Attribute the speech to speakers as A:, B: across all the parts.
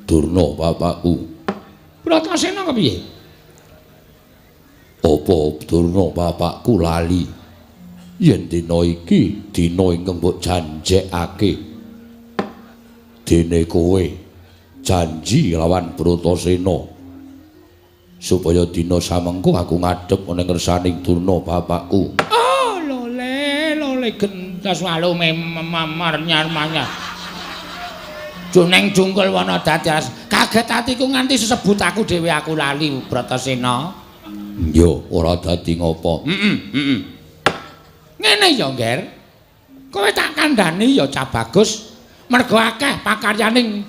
A: Durna bapakku.
B: Bratasena kepiye?
A: Apa Durna bapakku lali yen dina iki dina ingkang mbok janjekake dene kowe janji lawan Bratasena supaya dina samengko aku ngadhep ana ngersaning Durna bapakku.
B: Oh, lole lole gentas walume mamar nyarmanya. Juneng jungkul wana dadi kaget atiku nganti sesebut aku dhewe aku lali Bratasena.
A: Iya, ora dadi ngopo.
B: Heeh. Ngene ya, Ngger. Kowe tak kandhani ya Cah Bagus, mergo akeh pakaryaning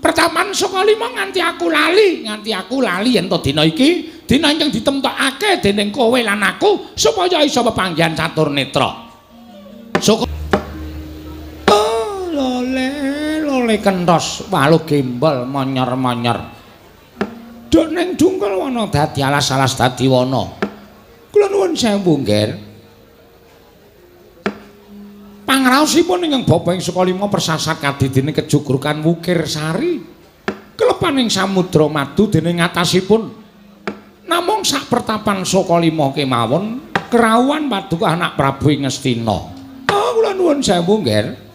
B: pertapan Sukalima nganti aku lali, yen to dina iki dina ingkang ditemtokake dening kowe lan aku supaya iso pepanggihan catur netra. Suka oh, lole lole kentos walu gembol monyor-monyor. Duk ning dungkul wana dadi alas-alas dadi wana. Kula nuwun sewu, Ngger. Pangraosipun ingkang bapa ing Sukalima persasat kadidine kejugrukan Wukir Sari. Kelepaning samudra madu dening atasipun namung sak pertapan Sukalima kemawon kerawuhan paduka anak Prabu ing Ngastina. Oh, kula nuwun sewu, Ngger.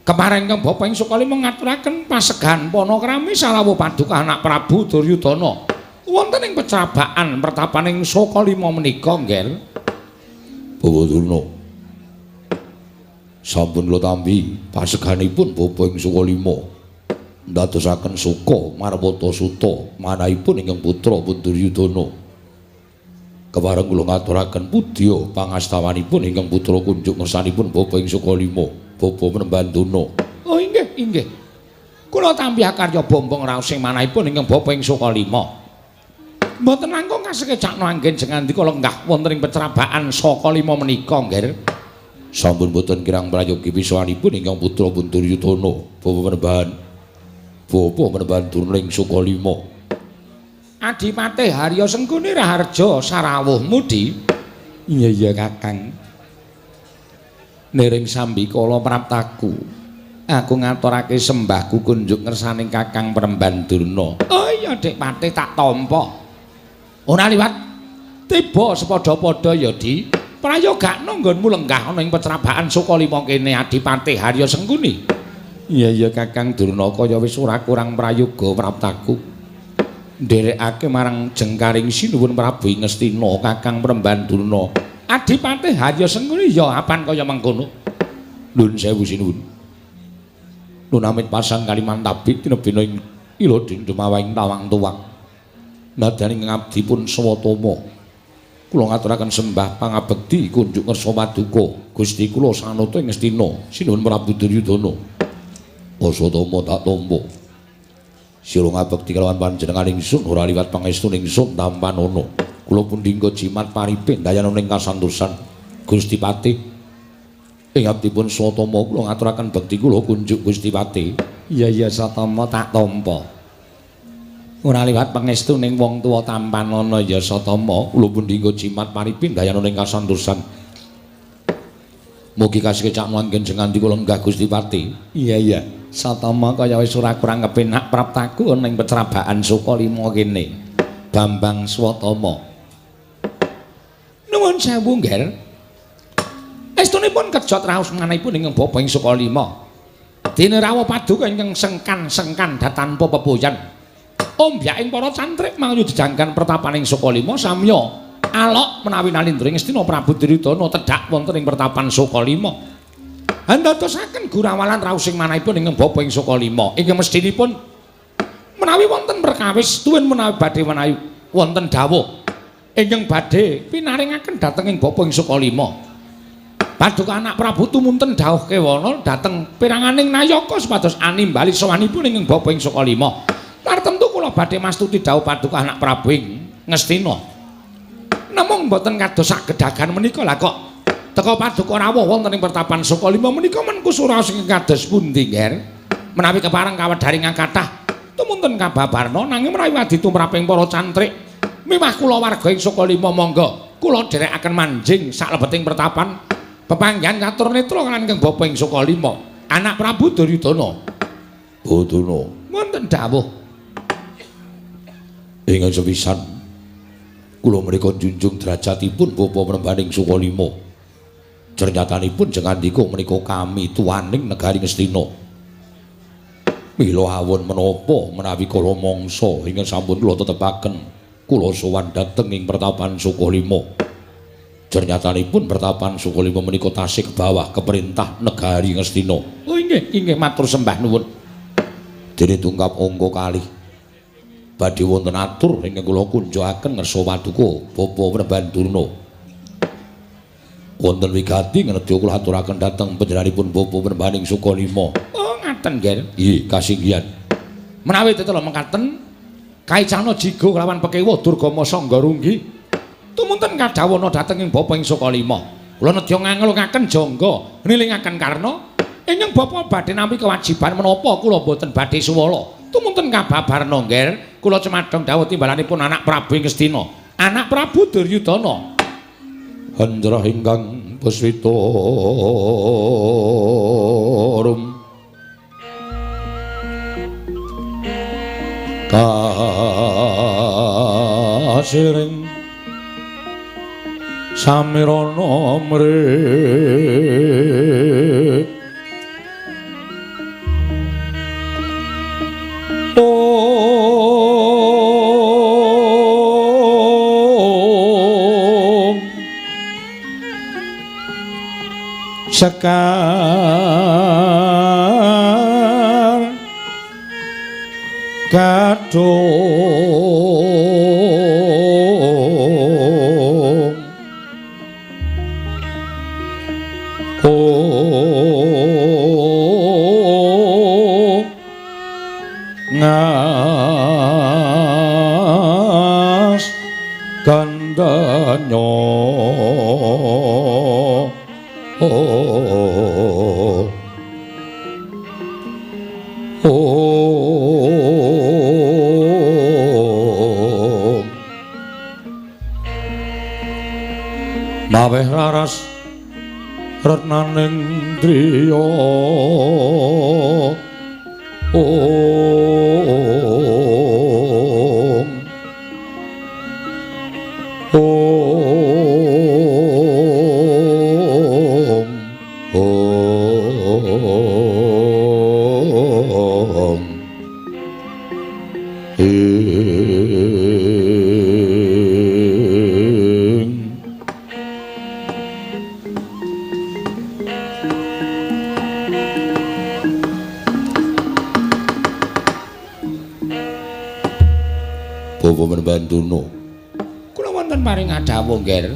B: Kemarin ingkang bapa ing Sukalima ngaturaken pasegahan panakrami sarawuh paduka anak Prabu Duryudana. Wonten ing pecabaan pertapaning Sukalima menika, Ngger.
A: Bawa Durna. Sampun kula tampi paseganipun bapa ing Sukalima ndadosaken suka marwata suta manahipun ingkang putra pun Duryudana. Kepareng kula ngaturaken pudya pangastawanipun ingkang putra kunjuk ngersanipun bapa ing Sukalima, bapa Panembahan Durna.
B: Oh inggih, inggih. Kula tampi akarya bombong raos sing manahipun ingkang bapa ing Sukalima. Mboten langkung kasekecakno anggen jengandika lenggah wonten ing pecrabaan Sukalima menika, Ngger.
A: Sampun boten kirang prayogi pisuwanipun ingkang putra pun Duryudana, bapa Panembahan Durna ing Sukalima.
B: Adipati Harya Sengkuni Raharja sarawuh mudi. Iya iya Kakang. Niring sambikala praptaku, aku ngaturake sembahku kunjuk ngersaning Kakang Panembahan Durna. Oh iya Dik Patih tak tampa. Ora liwat tiba sepadha-padha ya Di. Prayogakno nggonmu lenggah ana ing pecrabaan Sukalima kene Adipati Harya Sengkuni. Iya iya Kakang Durna kaya wis ora kurang prayoga praptaku. Nderekake marang jengkaring sinuwun Prabu Ngastina Kakang Panembahan Durna. Adipati Harya Sengkuni ya apan kaya mengkono.
A: Nuwun sewu sinuwun. Nun amit pasang Kalimantabik tinebina ing ila dendemawaing tawang tuwang. Nadyan ngabdi pun Swatama. Kula ngaturaken sembah pangabekti kunjuk ngersa paduka Gusti kula sanata ing Ngastina sinuwun Prabu Duryudana. Aswatama tak tampa. Sira ngabekti kelawan panjenengan ingsun ora liwat pangestu ingsun tampanana. Kula pundhingga jimat paripin dayana ing kasantosan Gusti Patih. Ing abdipun Swatama kula ngaturaken bekti kula kunjuk Gusti Patih.
B: Iya iya Satama tak tampa. Ora liwat pangestu ning wong tuwa tampanana ya Satama.
A: Kula pundhingga jimat paripin dayana ing kasantosan. Mugi kasekecakno anggen jengandika lenggah Gusti Patih.
B: Iya iya Satama kaya wis ora kurang kepenak praptaku ana ing pecrabaan Sukalima kene. Bambang Swatama. Nuwun sewu, Ngger. Estunipun kejot raos manahipun ingkang bapa ing Sukalima. Dene rawuh paduka ingkang sengkan-sengkan datanpa pepuyan. Ombyaking para cantrik manguyu jejanggan pertapaning Sukalima samya alok menawi nalindra Ngastina Prabu Duryudana tedhak wonten ing pertapan Sukalima. Andadosaken gurawalan raos sing manahipun ingkang bapa ing Sukalima. Ingkang mestinipun menawi wonten perkawis tuwin menawi badhe menawi wonten dawuh ingkang badhe pinaringaken dhateng ing bapa ing Sukalima. Paduka anak Prabu tumunten dawuh kewana dhateng piranganing nayaka supados animbali sowanipun ingkang bapa ing Sukalima. Tartemtu kula badhe mastuti dawuh paduka anak Prabu ing Ngastina. Namung mboten kados sak gedagan menika lah kok teka paduka rawuh wonten ing pertapan Sukalima menika menku suraos ingkang kados pundi, Ngger? Menawi kepareng kawedharing kathah tumunten kababarna nanging menawi wadi tumraping para cantrik miwah kula warga ing Sukalima monggo kula dherekaken manjing saklebeting pertapan pepanggihan catur netra lan ingkang bapa ing Sukalima anak Prabu Duryudana.
A: Boduna.
B: Wonten dawuh.
A: Ingkang sepisan kula menika njunjung derajatipun Bapa Panembahaning Sukalima. Cernyatanipun jengandika menika kami tuaning negari Ngastina. Mila awon menapa menawi kala mangsa ingkang sampun kula tetepaken kula sowan dhateng ing pertapan Sukalima. Cernyatanipun pertapan Sukalima menika tasih bawah keperintah negari Ngastina.
B: Oh inggih, inggih matur sembah nuwun.
A: Dene tungkap angka kalih badhe wonten atur ingkang kula kunjakaken ngersa paduka Bapa Panembahan Durna. Wonten wigati ngedya kula aturaken dhateng panjenenganipun Bapa Panembahaning Sukalima.
B: Oh ngaten nggih.
A: Nggih, kasinggihan.
B: Menawi tetela mekaten kaicana jigo kelawan pekewa Durgama Sangga Runggi tumunten kadhawana dhateng ing Bapa ing Sukalima. Kula nedya ngangelungaken jangga nilingaken karna ingkang Bapa badhe nampi kewajiban menapa kula boten badhe suwala. Tumunten kababarna nggih, kula cemadhong dawuh timbalanipun anak Prabu ing Ngastina, anak Prabu Duryudana.
A: Handrah ingkang peswita rum kasiring samirana mrih Om Sekar Kadung Om Ngas Gandanyo Oh Oh Maweh raras retnaning driya Om Om Om Ing Bapak Panembahan Durna.
B: Kula wonten paring adhawuh nggih.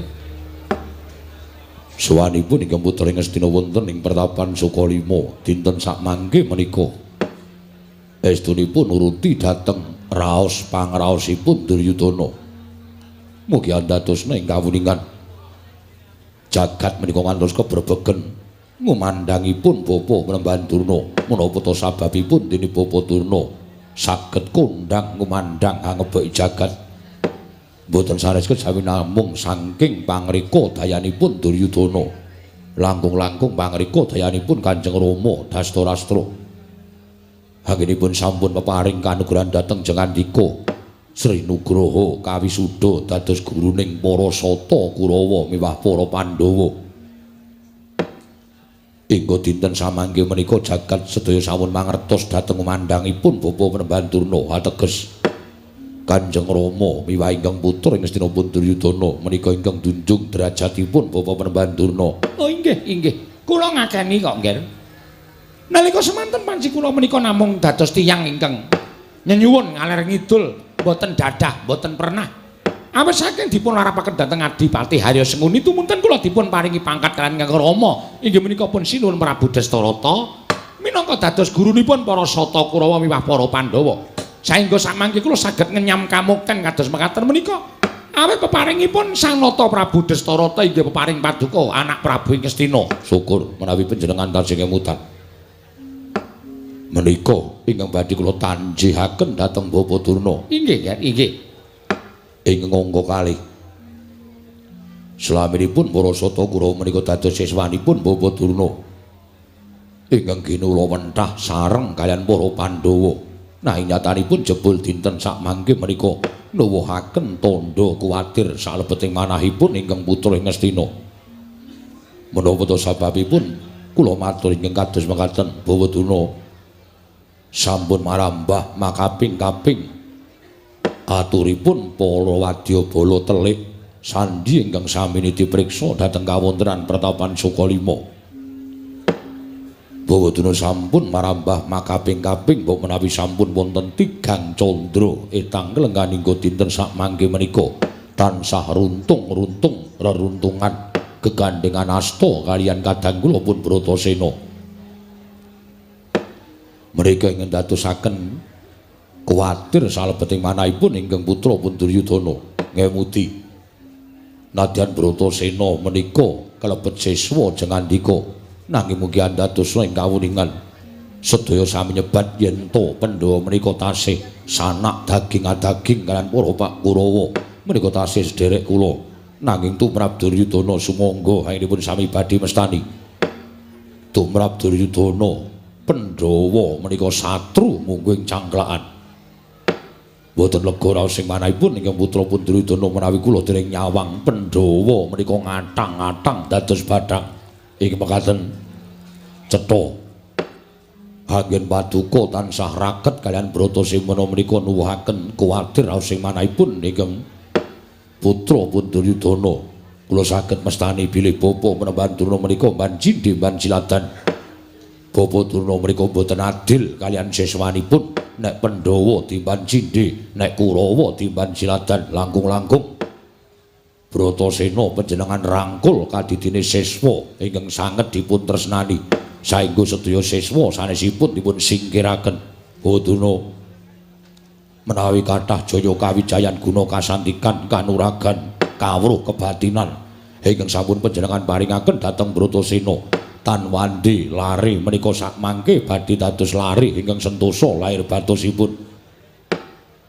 A: Sowanipun ingkang putra Ngastina wonten ing pertapan Sukalima dinten sakmangke menika. Estunipun nuruti dhateng raos pangraosipun Duryudana. Mugi andadosna ing kawuningan jagat menika ngantos kebrebegen ngumandhangipun Bapa Panembahan Durna. Menapa ta sababipun dene Bapa Durna saged kondhang ngumandhang angebeki jagat? Mboten sanes kejawi namung saking pangrika dayanipun Duryudana, langkung-langkung pangrika dayanipun Kanjeng Rama Dastarastra. Anggenipun sampun peparing kanugrahan dhateng Jengandika Sri Nugroho kawisuda dados guruning para Sata Kurawa miwah para Pandhawa. Inggo dinten samangke menika jagat sedaya sampun mangertos dhateng umandhangipun Bapa Panembahan Durna ateges Kanjeng Rama miwah ingkang putra ing Ngastinapun Duryudana menika ingkang junjung derajatipun Bapa Panembahan Durna.
B: Oh inggih, inggih. Kula ngakeni kok, Nggih. Nalika semanten panci kula menika namung dados tiyang ingkang nyenyuwun ngaler ngidul, mboten dadah, mboten pernah. Awit saking dipun larapaken dhateng Adipati Harya Senguni tumunten kula dipun paringi pangkat kaliyan Kang Rama inggih menika pun Sinuwun Prabu Dastarata minangka dados gurunipun para Sata Kurawa miwah para Pandhawa. Saengga samangke kula saged ngenyam kamukten kados mekaten menika. Awit peparingipun Sang Nata Prabu Dastarata inggih peparing paduka anak Prabu ing Ngastina.
A: Syukur menawi panjenengan tasih kemutan. Menika ingkang badhe kula tanjihaken dhateng Bapa Durna.
B: Inggih, nggih, inggih.
A: Ing angka kalih. Slaminipun para Sata Kurawa menika dados siswanipun Bapa Durna. Ingkang ginula wentah sareng kaliyan para Pandhawa. Nanging nyatanipun jebul dinten sakmangke menika nuwuhaken tandha kuwatir salebeting manahipun ingkang putra ing Ngastina. Menapa ta sababipun kula matur ingkang kados mekaten Bawa Durna sampun marambah makaping-kaping aturipun para wadyabala telik sandhi ingkang sami dipriksa dhateng kawontenan Pertapan Sukalima. Bawa Durna sampun marambah makaping-kaping mbok menawi sampun wonten tigang candra etang lengganingga dinten sakmangke menika tansah runtung-runtung reruntungan gegandhengan asta kaliyan kadang kula pun Bratasena. Mereka ingin dadosaken kuwatir salebeting manahipun ingkang putra pun Duryudana ngemuti. Nadyan Bratasena menika kalebet siswa jengandika, nanging mugi andadosna ing kawuningan sedaya sami nyebat yen to Pandhawa menika tasih sanak daging adaging kaliyan para Pak Kurawa menika tasih sederek kula. Nanging tumrap Duryudana sumangga anggenipun sami badhe mestani. Tumrap Duryudana Pandhawa menika satru mungguing cangklakan. Mboten lega raos sing manahipun ingkang putra pun Duryudana menawi kula dereng nyawang Pandhawa menika ngatang-atang dados badhang. Ing mekaten cetha anggen paduka tansah raket kaliyan Bratasena menika nuwuhaken kuwatir raos sing manahipun ingkang putra pun Duryudana. Kula saged mestani bilih bapa menemban Durna menika banjindhe banjiladan. Bapa Durna menika mboten adil kaliyan siswanipun. Nek Pandhawa timban cindhe, nek Kurawa timban jiladan langkung-langkung. Bratasena panjenengan rangkul kadidine siswa ingkang sanget dipun tresnani. Saengga sedaya siswa sanesipun dipun singkiraken. Bawa Durna menawi kathah jaya kawijayan guna kasantikan kanuragan kawruh kebatinan ingkang sampun panjenengan paringaken dhateng Bratasena. Tan wandi lare menika sakmangke badhe dados lare ingkang sentosa lair batosipun.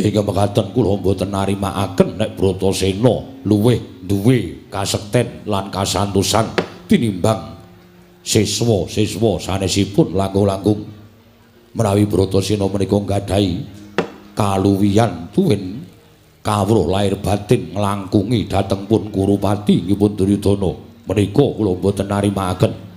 A: Ingkang mekaten kula mboten narimakaken nek Bratasena luwih duwe kasekten lan kasantosan tinimbang siswa-siswa sanesipun langkung-langkung. Menawi Bratasena menika nggadahi kaluwihan tuwin kawruh lair batin nglangkungi dhateng pun Kurupati nggih pun Duryudana menika kula mboten narimakaken.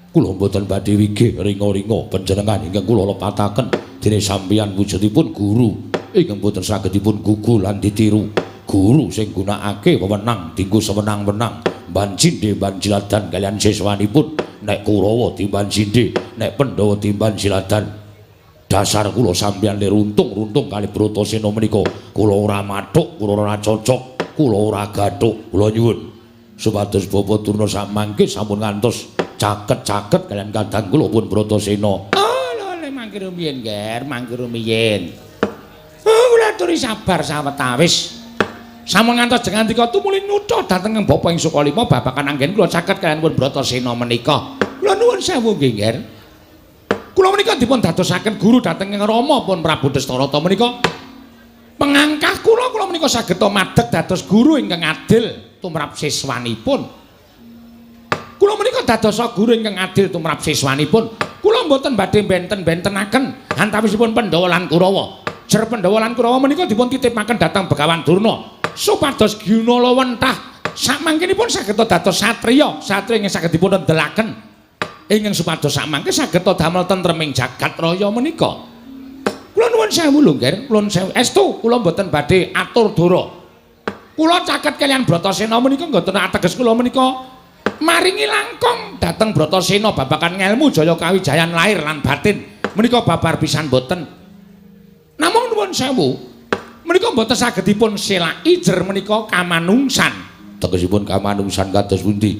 A: Kula mboten badhe wigih ringa-ringa panjenengan ingkang kula lepataken dene sampeyan wujudipun guru ingkang mboten saged dipun gugu lan ditiru. Guru sing gunakake wewenang dinggo sewenang-wenang banjindhe banjiladan kaliyan siswanipun. Nek Kurawa timban cindhe, nek Pandhawa timban jiladan. Dasar kula sampeyan lir untung-untung kali Bratasena menika kula ora mathuk, kula ora cocok, kula ora gathuk. Kula nyuwun supados Bapa Durna samangke sampun ngantos caket-caket kaliyan kadang kula pun Bratasena.
B: Oh, lho mangke rumiyin, Ger, mangke rumiyin. Oh, kula aturi sabar sawetawis. Sampun ngantos jengandika tumuli nutha dhateng Bapa ing Sukalima babagan anggen kula caket kaliyan pun Bratasena menika. Kula nuwun sewu nggih, Ger. Kula menika dipun dadosaken guru dhateng Rama pun Prabu Dastarata menika. Pengangkah kula, kula menika saged madeg dados guru ingkang adil tumrap siswanipun. Kula menika dadosa guru ingkang adil tumrap siswanipun. Kula mboten badhe benten-bentenaken antawisipun Pandhawa lan Kurawa. Jer Pandhawa lan Kurawa menika dipun titipaken dhateng Begawan Durna supados ginala wentah sakmangkinipun saged dados satriya, satriya ingkang saged dipun rendelaken ingkang supados sakmangke saged damel tentreming jagat raya menika. Kula nuwun sewu lho, Nger, kula nuwun sewu. Estu kula mboten badhe atur dora. Kula caket kaliyan Bratasena menika mboten ateges kula menika maringi langkung dhateng Bratasena babagan ngelmu jaya kawijayan lahir lan batin menika babar pisan mboten. Namung nuwun sewu menika mboten saged dipun selaki jer menika kamanungsan.
A: Tegesipun kamanungsan kados pundi?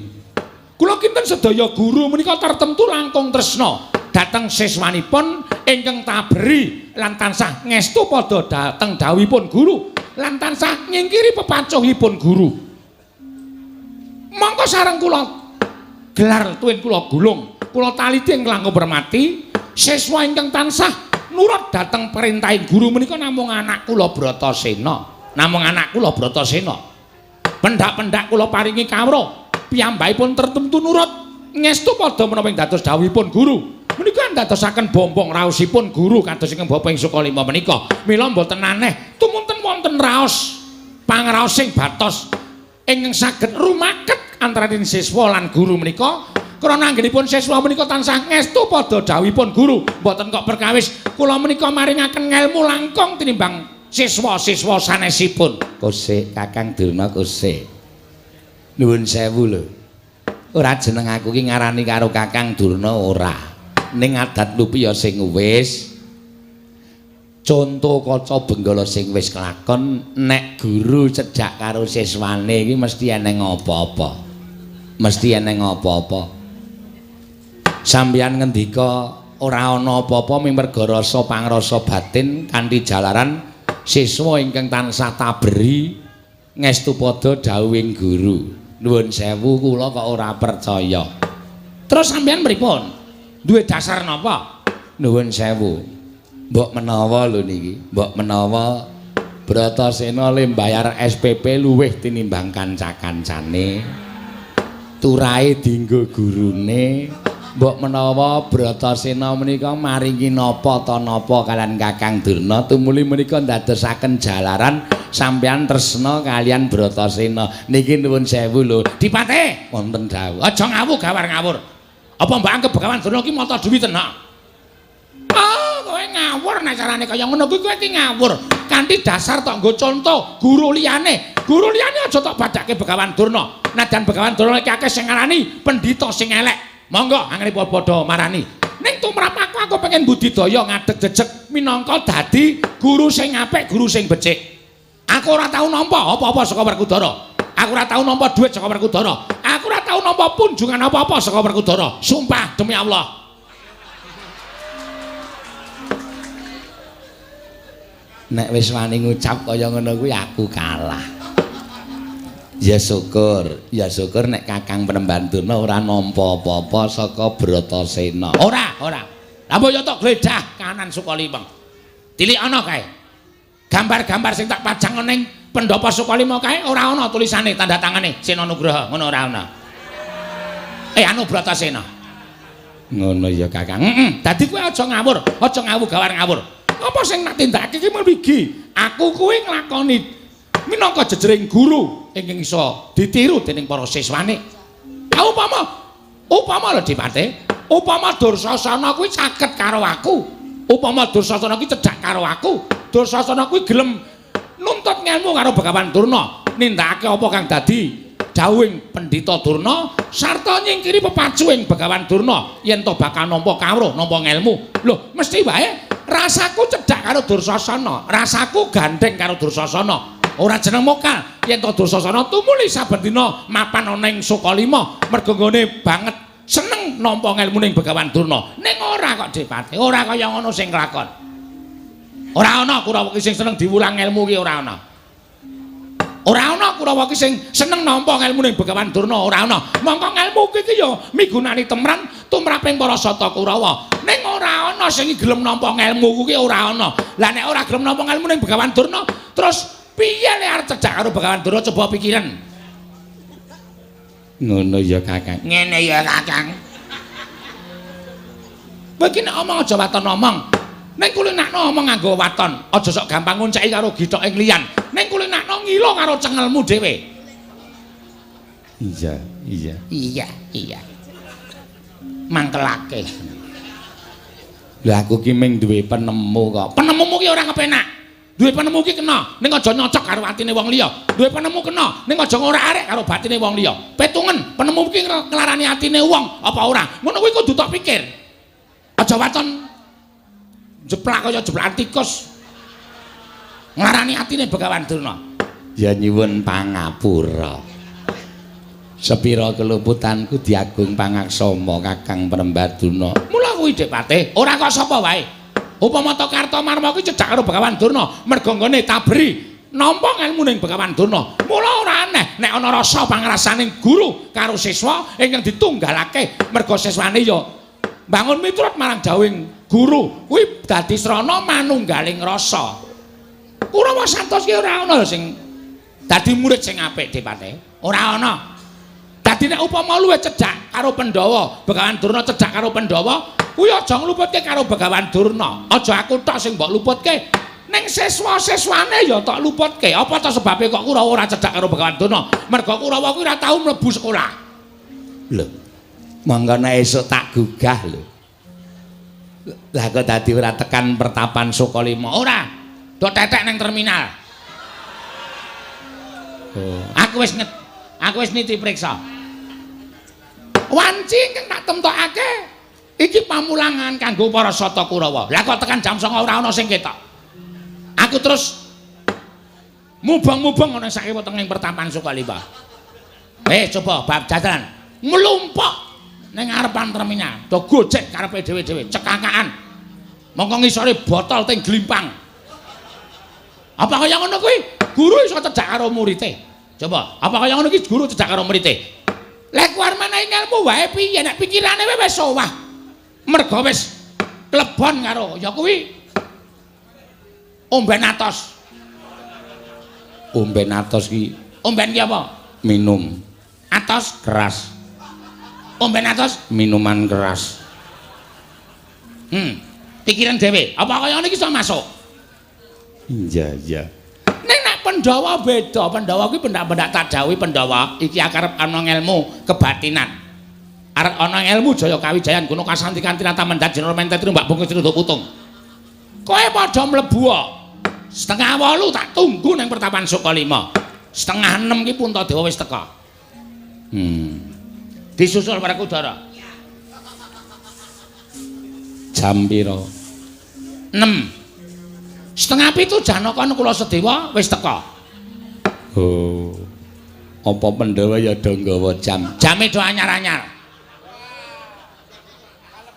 B: Kula kinten sedaya guru menika tertentu langkung tresna dhateng siswanipun ingkang taberi lan tansah ngestu padha dhateng dawuhipun guru lan tansah nyingkiri pepacuhipun guru. Mongko sareng kula gelar tuwin kula gulung, kula taliti ing langkung permati siswa ingkang tansah nurut dhateng perintahing guru menika namung anak kula Bratasena, namung anak kula Bratasena. Pendak-pendak kula paringi kawruh, piyambakipun tertentu nurut. Ngestu padha menapa ing dados dawuhipun guru. Menika ndadosaken bombong raosipun guru kados ingkang bapa ing Sukalima menika. Mila mboten aneh tumunten wonten raos pangraosing batos ingkang saged rumaket antaraning siswa lan guru menika. Krana anggenipun siswa menika tansah ngestu padha dawuhipun guru, mboten kok perkawis kula menika maringaken ngelmu langkung tinimbang siswa-siswa sanesipun.
A: Kosek Kakang Durna kosek. Nuwun sewu lho. Ora jeneng aku ki ngarani karo Kakang Durna ora. Ning adat lupi ya sing wis. Conto kaca benggala sing wis kelakon nek guru cedhak karo siswane iki mesti eneng apa-apa. Mesti eneng apa-apa. Sampeyan ngendika ora ana apa-apa ming merga rasa pangrasa batin kanthi jalaran siswa ingkang tansah taberi ngestu padha dawuhing guru. Nuwun sewu kula kok ora percaya.
B: Terus sampeyan pripun? Duwe dasar napa?
A: Nuwun sewu. Mbok menawa lho niki, mbok menawa Bratasena le mbayar SPP luwih tinimbang kanca-kancane. Turahe dienggo gurune. Mbok menawa Bratasena menika maringi napa ta napa kalian Kakang Durna tumuli menika ndadosaken jalaran sampeyan tresna kalian Bratasena. Niki nuwun sewu lho.
B: Dipate
A: wonten dawuh.
B: Aja ngawur gawar ngawur. Apa mbok anggep Begawan Durna ki mata duwiten ha? Oh, kowe ngawur nek carane kaya ngono kuwi kowe ki ngawur. Kanthi dasar tok nggo conto guru liyane. Guru liyane aja tok badhake Begawan Durna. Najan Begawan Durna iki akeh sing ngarani pendhita sing elek. Monggo angene padha marani. Ning tumrap aku pengen budidaya ngadeg jejeg minangka dadi guru sing apik, guru sing becik. Aku ora tau nampa apa-apa saka Werkudara. Aku ora tau nampa dhuwit saka Werkudara. Aku ora tau nampa punjungan apa-apa saka Werkudara. Sumpah demi Allah.
A: Nek wis wani ngucap kaya ngono kuwi aku kalah. Ya syukur nek Kakang Penemban Durna ora nampa apa-apa saka Bratasena.
B: Ora, ora. Lah mbok yo tok gledah kanan Sukalima. Tilik ana kae. Gambar-gambar sing tak pajang ning pendhapa Sukalima kae ora ana tulisane tanda tangane Sena Nugraha, ngono ora ana. Anu Bratasena.
A: Ngono ya Kakang.
B: Heeh. Dadi kowe aja ngawur, aja ngawur gawar ngawur. Apa sing tak tindakake iki mligi? Aku kuwi nglakoni minangka jejering guru ingkang iso ditiru dening para siswane. Upama upama lho Dipate, upama Dursasana kuwi caket karo aku. Upama Dursasana kuwi cedhak karo aku. Dursasana kuwi gelem nuntut ngelmu karo Begawan Durna, nindakake apa kang dadi dawuhing Pendhita Durna sarta nyingkiri pepacuing Begawan Durna yen to bakal nampa kawruh, nampa ngelmu. Lho, mesti wae rasaku cedhak karo Dursasana, rasaku gandeng karo Dursasana. Ora jeneng mokal yen to Dursasana tumuli saben dina mapan ana ing Sukalima mergo nggone banget seneng nampa ngelmu ning Begawan Durna. Ning ora kok Dipate, ora kaya ngono sing kelakon. Ora ana Kurawa ki sing seneng diwulang ngelmu ki ora ana. Ora ana Kurawa ki sing seneng nampa ngelmu ning Begawan Durna ora ana. Mongko ngelmu ki ki ya migunani temran tumraping para sata Kurawa. Ning ora ana sing gelem nampa ngelmu kuwi ora ana. Lah nek ora gelem nampa ngelmu ning Begawan Durna terus piye lek arep cedhak karo Begawan Durna coba pikiran.
A: Ngono ya Kakang.
B: Ngene ya Kakang. Kowe iki nek omong aja waton omong. Ning kulinakno omong nganggo waton, aja sok gampang ngonceki karo githoke liyan. Ning kulinakno ngilo karo cengelmu dhewe.
A: Iya, iya.
B: Iya, iya. Mangkelake.
A: Lah aku ki mung duwe penemu kok.
B: Penemumu ki ora kepenak. Duwe penemu ki kena, ning aja nyocok karo atine wong liya. Duwe penemu kena, ning aja ngorak-arik karo batine wong liya. Petungen, penemu ki nglarani atine wong apa ora? Ngono kuwi kudu tok pikir. Aja waton jeplak kaya jeplakan tikus. Nglarani atine Begawan Durna.
A: Ya nyuwun pangapura. Sepira keluputanku diagung pangaksama Kakang Penemban Durna.
B: Mula kuwi Dipate, ora kok sapa wae. Upama ta Kartomarma kuwi cedhak karo Begawan Durna, merga nggone tabri nampa ngelmu ning Begawan Durna. Mula ora aneh nek ana rasa pangrasaning guru karo siswa ingkang ditunggalake merga siswane ya mbangun miturut marang dawuhing guru. Kuwi dadi srana manunggaling rasa. Kurawa santos ki ora ana sing dadi murid sing apik Dipate. Ora ana. Dadi Dadi nek upama luwih cedhak karo Pandhawa, Begawan Durna cedhak karo Pandhawa, kuwi aja ngluputke karo Begawan Durna. Aja aku tok sing mbok luputke. Ning siswa-siswane ya tok luputke. Apa ta sebabe kok Kurawa ora cedhak karo Begawan Durna? Merga Kurawa kuwi ora tau mlebu sekolah.
C: Lho. Mangkane esuk tak gugah lho. Lah kok dadi ora tekan pertapan Sukalima?
B: Ora. Dok tetek ning terminal.
C: Oh.
B: Aku wis niti priksa. Wanci ingkang tak temtokake iki pamulangan kanggo para Sata Kurawa. Lah kok tekan jam 09.00 ora ana sing ketok. Aku terus mubeng-mubeng ana saiki wetenging pertapan Sukalima. Coba bab jajaran mlumpuk ning ngarepan terminal. Do gojek karepe dhewe-dhewe, cekakaan. Mongko ngisore botol teng glimpang. Apa kaya ngono kuwi? Guru iso cedhak karo murite. Coba, apa kaya ngono iki guru cedhak karo murite? Lek kuwi menehi ilmu wae piye nek pikirane wis owah. Merga wis klebon karo ya kuwi omben atos.
C: Omben atos ki
B: omben ki apa?
C: Minum.
B: Atos
C: keras.
B: Omben atos
C: minuman keras.
B: Pikiran dhewe. Apa kaya ngono iki iso masuk?
C: Iya, iya.
B: Ning nek Pandhawa beda, Pandhawa kuwi pendak-pendak tak dawuhi Pandhawa iki arep ana ngelmu kebatinan. Arep ana ngelmu Jaya Kawijayan guna kasantikan tinata mendhat jeneng mentet mbak bungkus rada putung. Kowe padha mlebu kok. 7:30 tak tunggu ning pertapan Sukalima. 5:30 ki Puntadewa wis teka. Disusul Werkudara.
C: Jam pira?
B: 6. 6:30 Janaka Nakula Sadewa wis teka.
C: Oh. Apa Pandhawa ya do nggawa jam?
B: Jame do anyar-anyar.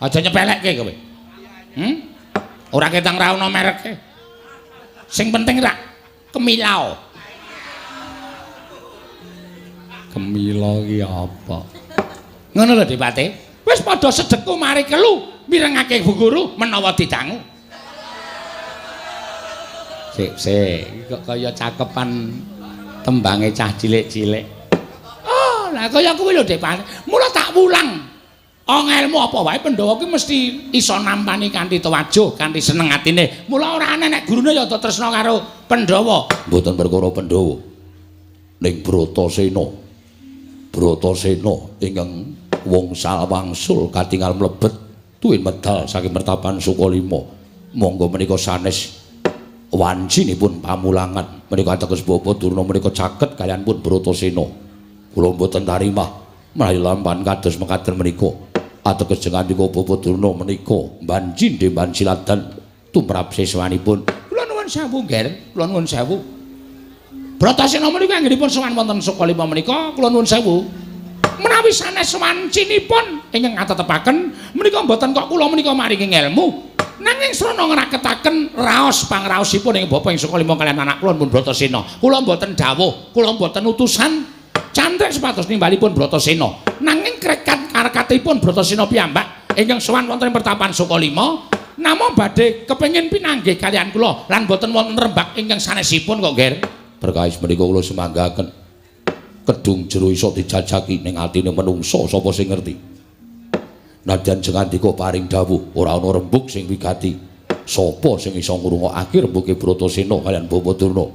B: Aja nyepelekke kowe. Ora ketang ra ono mereke. Sing penting rak kemilao.
C: Kemila ki apa?
B: Ngono lho Dipate. Wis padha sedheku mari kelu mirengake Bu Guru menawa didangu.
C: Sik, sik, kok kaya cakepan tembange cah cilik-cilik.
B: Oh, lah kaya kuwi lho Dipate. Mula tak wulang. Ngelmu apa wae Pandhawa kuwi mesti iso nampani kanthi tawajuh, kanthi seneng atine. Mula ora aneh nek gurune ya tresna karo Pandhawa.
A: Mboten perkara Pandhawa. Ning Bratasena. Bratasena ingkang wongsal wangsul katingal mlebet tuwin medal saking pertapan Sukalima. Monggo menika sanes wancinipun pamulangan menika ateges Bapak Durna menika caket kaliyan pun Bratasena. Kula mboten tarimah menawi lampahan kados mekaten menika. Ateges jengandika Bapak Durna menika banci bansiladan tumrap siswanipun.
B: Kula nuwun sewu, Nger. Kula nuwun sewu. Bratasena menika anggenipun sowan wonten Sukalima menika kula nuwun sewu. Menawi sanes wancinipun ingkang atetepaken menika mboten kok kula menika maringi ngelmu. Nanging srana ngraketaken raos pangraosipun ing Bapak ing Sukalima kaliyan anak kula pun Bratasena. Kula mboten dawuh, kula mboten utusan cantrik supados nimbalipun Bratasena. Nanging krekat karekatipun Bratasena piyambak ingkang sowan wonten ing pertapan Sukalima namung badhe kepengin pinanggih kaliyan kula lan mboten wonten rembag ingkang sanesipun kok, Nger.
A: Berkais menika kula semanggaken kedung jero iso dijajaki ning atine menungsa sapa sing ngerti. Nadyan jengandika paring dawuh ora ana rembug sing wigati. Sapa sing iso ngrungokake rembuge Bratasena kaliyan Bapak Durna.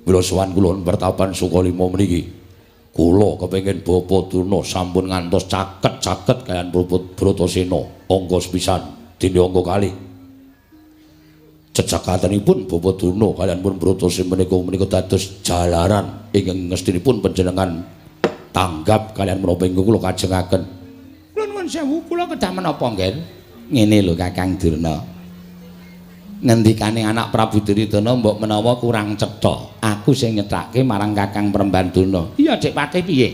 A: Mila sowan kula pertapan Sukalima meniki. Kula kepengin Bapak Durna sampun ngantos caket-caket kaliyan Bratasena angka sepisan dene angka kalih. Cecakatanipun Bapak Durna kaliyan pun Bratasena menika dados jalaran ingkang ngestinipun panjenengan tanggap kaliyan menapa ingkang kula kajengaken.
B: Kula nuwun sewu, kula kedah menapa, Nger?
C: Ngene lho Kakang Durna. Ngendikane anak Prabu Duryudana mbok menawa kurang cetha. Aku sing nyethake marang Kakang Premban Durna.
B: Iya, Dik Patih piye?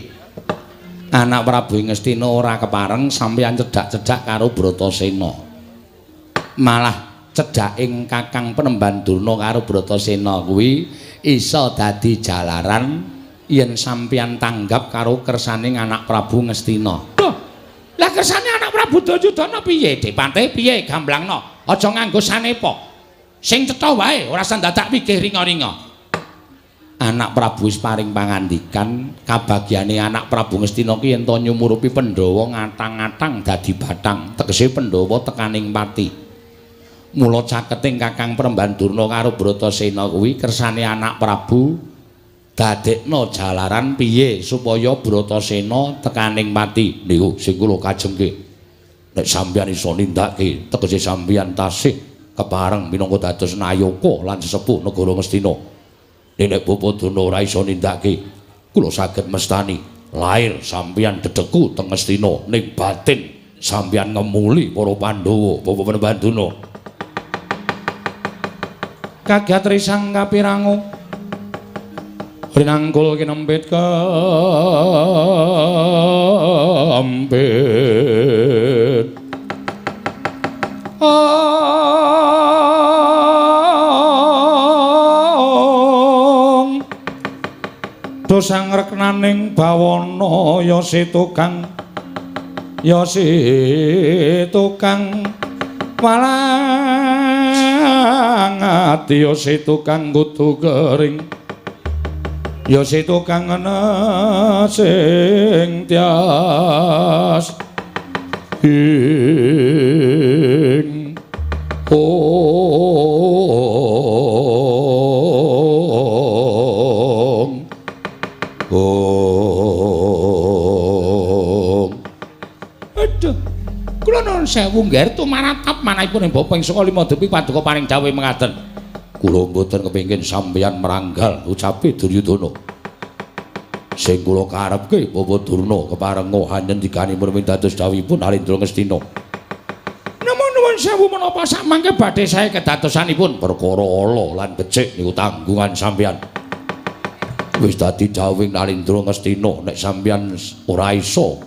C: Anak Prabu Ngastina ora kepareng sampeyan cedhak-cedhak karo Bratasena. Malah cedhaking Kakang Penemban Durna karo Bratasena kuwi iso dadi jalaran yen sampeyan tanggap karo kersane anak Prabu Ngastina.
B: Loh, lah kersane anak Prabu Duryudana piye? Dik Patih piye gamblangno? Aja nganggo sanepa. Sing cetha wae ora usah dadak wigih ringa-ringa.
C: Anak Prabu wis paring pangandikan, kabagyane anak Prabu Ngastina ki yen to nyumurupi Pandhawa ngatang-atang dadi bathang, tegese Pandhawa tekaning pati. Mula caketing Kakang Premban Durna karo Bratasena kuwi kersane anak Prabu dadekna jalaran piye supaya Bratasena tekaning pati. Niku sing kula kajengke. Nek sampeyan iso nindakake, tegese sampeyan tasih kepareng minangka dados nayaka lan sesepuh negara Ngastina. Nek Bapa Durna ora iso nindakake, kula saged mestani lair sampeyan dedeku teng Ngastina, ning batin sampeyan ngemuli para Pandhawa, Bapa Panembahan Durna. Kagiat risang kapirangu rinangkul kinempit kempit. Dosang reknaning bawana ya si tukang, ya si tukang walang ati, ya si tukang kudu kering, ya si tukang ana sing tias ing ong. Aduh, kula nuwun sewu nggih tumaratap manahipun ing bapa ing saka lima depi paduka paring dawuh mengaten. Kula mboten kepengin sampeyan meranggal ucape Duryudana. Sing kula karepke Bapa Durna keparenga hanyendikanipun dados dawuhipun Narendra Ngastina. Namung nuwun sewu menapa samangke badhe sae kedadosanipun perkara ala lan becik niku tanggungan sampeyan. Wis dadi dawuhing Narendra Ngastina nek sampeyan ora iso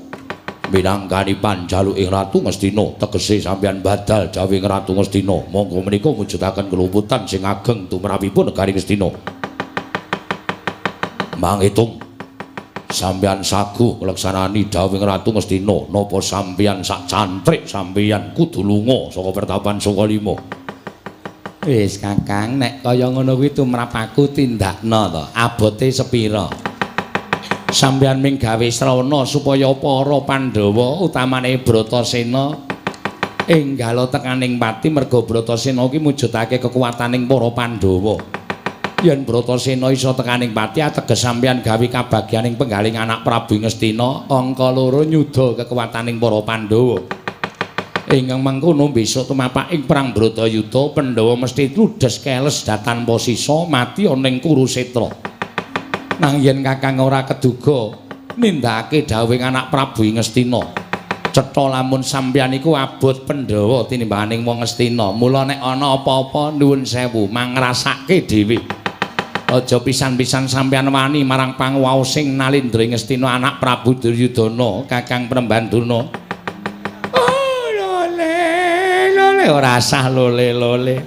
C: minangkani panjaluking Ratu Ngastina, tegese sampeyan badal dawuhing Ratu Ngastina. Monggo menika mujudaken keluputan sing ageng tumrapipun negari Ngastina. Mangitung sampeyan saguh ngleksanani dawuhing Ratu Ngastina, napa sampeyan sak cantrik sampeyan kudu lunga saka pertapan Sukalima. Wis Kakang, nek kaya ngono kuwi tumrap aku tindakna to, abote sepira? Sampeyan ming gawe srana supaya para Pandhawa utamane Bratasena enggala tekaning pati, merga Bratasena ki mujudake kekuwataning para Pandhawa. Yen Bratasena iso tekaning pati, ateges sampeyan gawe kabagyaning penggaling anak Prabu Ngastina, angka loro nyuda kekuwataning para Pandhawa. Ingkang mangkono besok tumapak ing perang Bratayuda, Pandhawa mesti ludes keles tanpa sisa mati ana ing Kurusetra. Nang yen Kakang ora keduga nindakake dawuhing anak Prabu Ngastina, cetha lamun sampeyan iku abot Pandhawa tinimbanganing wong Ngastina. Mula nek ana apa-apa nuwun sewu mangrasake dhewe. Aja pisan-pisan sampeyan wani marang panguwaosing Nalindra Ngastina anak Prabu Duryudana, Kakang Premban Durna. Ora sah lole-lole.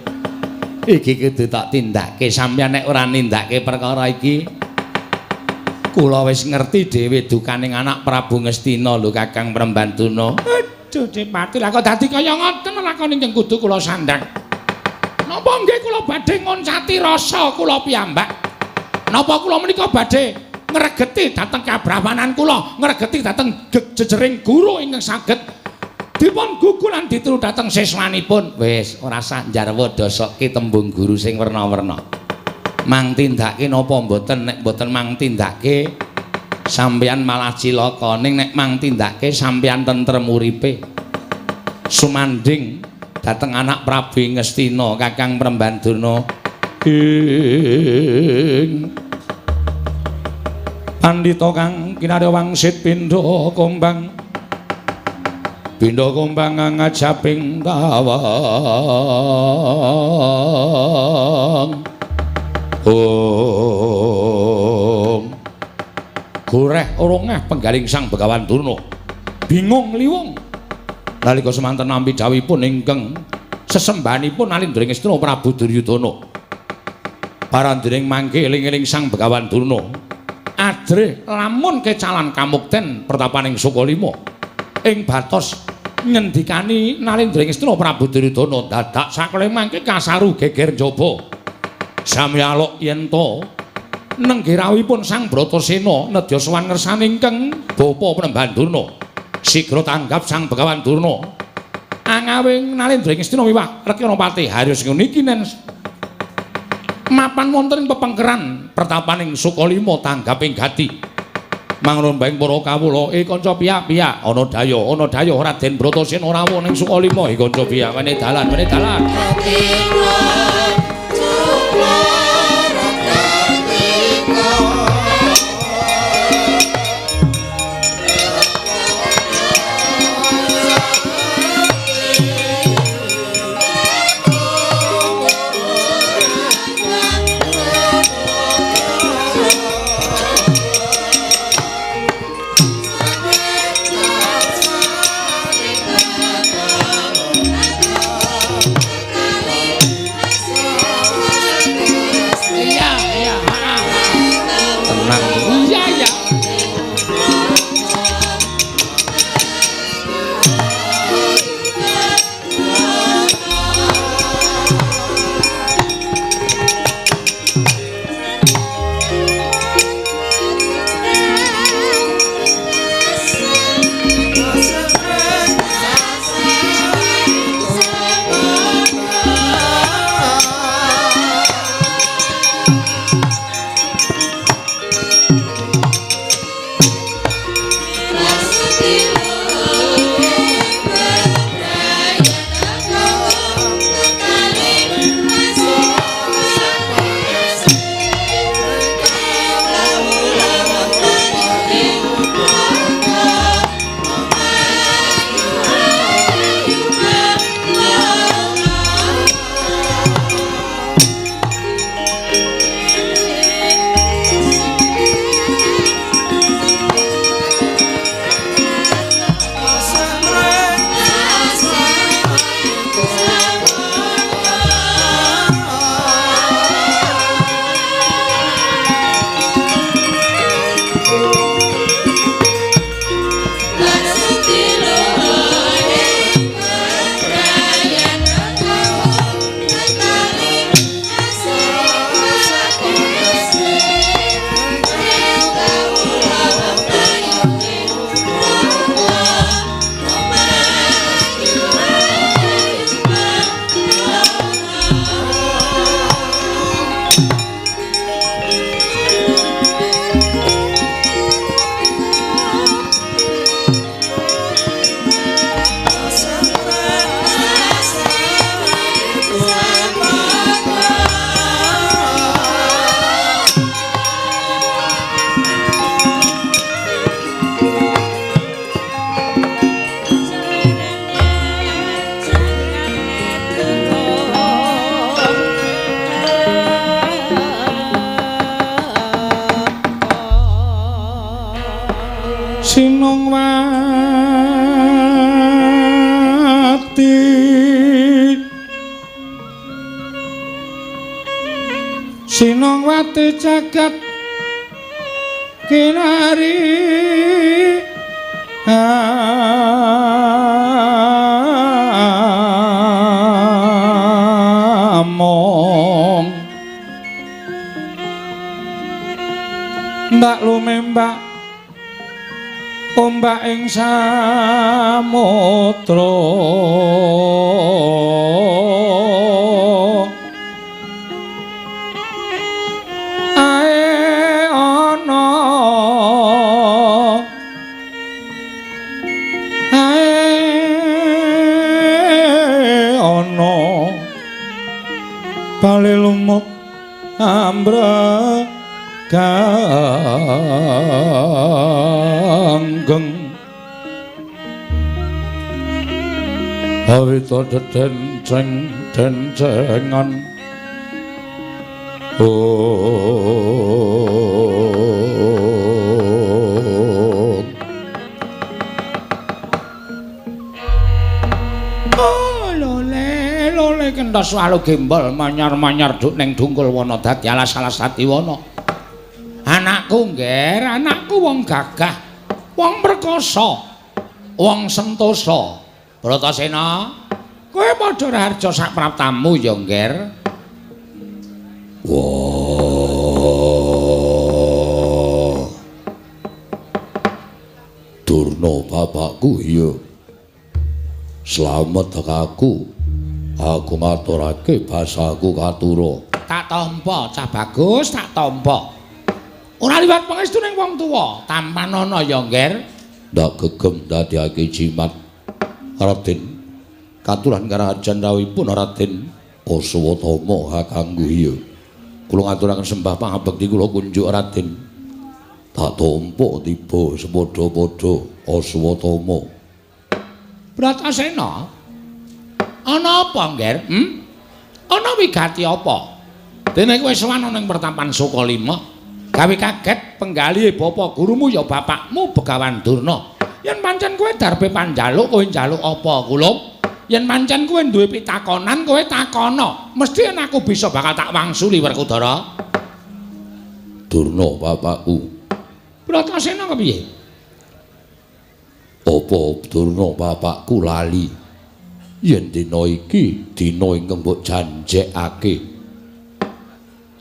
C: Iki kudu tak tindake. Sampeyan nek ora nindakake perkara iki, kula wis ngerti dhewe dukaning anak Prabu Ngastina lho Kakang Premban Durna. Aduh, Depati, lah kok dadi kaya ngoten lakon ingkang kudu kula sandhang. Napa nggih kula badhe ngoncati rasa kula piyambak? Napa kula menika badhe ngregeti dhateng kabrahmanan kula, ngregeti dhateng jejering guru ingkang saged dipun gugu lan ditiru dhateng siswanipun. Wis ora sah njarwa dosokke tembung guru sing werna-werna. Mang tindake napa mboten? Nek mboten mang tindake sampeyan malah cilaka, ning nek mang tindake sampeyan tentrem uripe. Sumanding dhateng anak Prabu Ngastina, Kakang Premban Durna. Ing pandhita kang kinarya wangsit pindha kombang, pindha kombang ngajaping tawang. Om goreh orongeh penggaling Sang Begawan Durna bingung liwung nalika semanten nampi dawuhipun ingkang sesembahanipun Nalindra Ngastina Prabu Duryudana. Parandring mangke eling-eling Sang Begawan Durna adreh lamun kecalan kamukten pertapaning Sukalima ing batos ngendikani Nalindra Ngastina Prabu Duryudana dadak sakle mangke kasaru geger njaba. Samyalok yen to
B: Nenggih rawuhipun Sang Bratasena nedya sowan ngersane ingkang Bapa Penemban Durna. Sigra tanggap Sang Begawan Durna. Angawing Nalendra ing Astina wiwah Rekyana Patih Harya sing niki nen mapan wonten ing pepengkeran pertapaning Sukalima tanggaping gati. Mangrombaing para kawula, kanca piyak-piyak ana daya Raden Bratasena rawuh ning Sukalima. Kanca piyak wene dalan, wene dalan.
A: Sinongwati jagat kinari among ndak lumembak ombak ing samudra ae ana ae ana bali lumut ambre ganggeng awita dedenceng dencengan oh lole lole kentos walu gembol manyar-manyar duk ning dungkul wana dadi alas-alas atiwana. Anakku ngger, anakku wong gagah, wong perkasa, wong sentosa. Bratasena, kowe padha raharja sak praptamu ya, Ngger. Wah. bapakku iya. Slamet aku. Aku ngaturake basaku katura.
C: Tak tampa, cah bagus, tak tampa. Ora liwat pangestu ning wong tuwa, tampanana ya, Ngger.
A: Ndak gegem dadiake jimat. Raden, katuran karajan rawuhipun Raden Aswatama kakangku iya. Kula ngaturaken sembah pangabekti kula kunjuk Raden. Tak tampa tiba sepadha-padha Aswatama.
C: Bratasena, ana apa, Ngger? Ana wigati apa? Dene kowe sowan ana ing pertapan Sukalima, gawe kaget penggalihe bapa gurumu ya bapakmu Begawan Durna. Yen pancen kowe darpe panjaluk, kowe njaluk apa, Kulum? Yen pancen kowe duwe pitakonan, kowe takono. Mesti yen aku bisa bakal tak wangsuli, Werkudara.
A: Durna bapakku.
C: Bratasena kepiye?
A: Apa Durna bapakku lali? Yen dina iki dina ingkang mbok janjekake.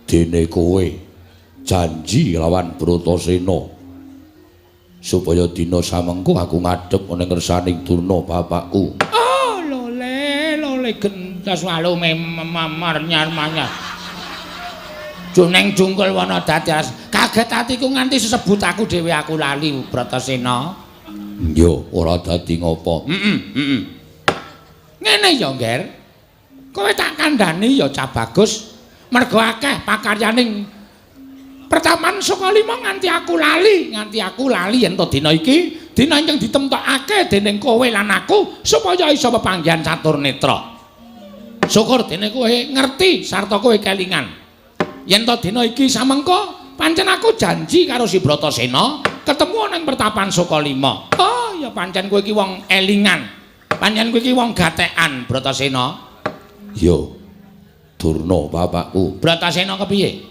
A: Dene kowe janji lawan Bratasena supaya dina samengko aku ngadhep ana ngersaning Durna bapakku.
C: Oh, lole, lole gentas walume mamar nyar-manyar. Juneng jungkul wana dadi kaget atiku nganti sesebut aku dhewe aku lali Bratasena.
A: Yo, ora dadi ngopo.
C: Ngene ya, Ngger. Kowe tak kandhani ya cah bagus. Mergo akeh pakaryaning pertapan Sukalima nganti aku lali yen to dina iki dina ingkang ditemtokake dening kowe lan aku supaya iso pepanggihan catur netra. Syukur dene kowe ngerti sarta kowe kelingan. Yen to dina iki samengko pancen aku janji karo si Bratasena ketemu ana ing pertapan Sukalima. Oh ya pancen kowe iki wong elingan. Pancen kowe iki wong gatekan Bratasena.
A: Yo. Durna bapakku.
C: Bratasena kepiye?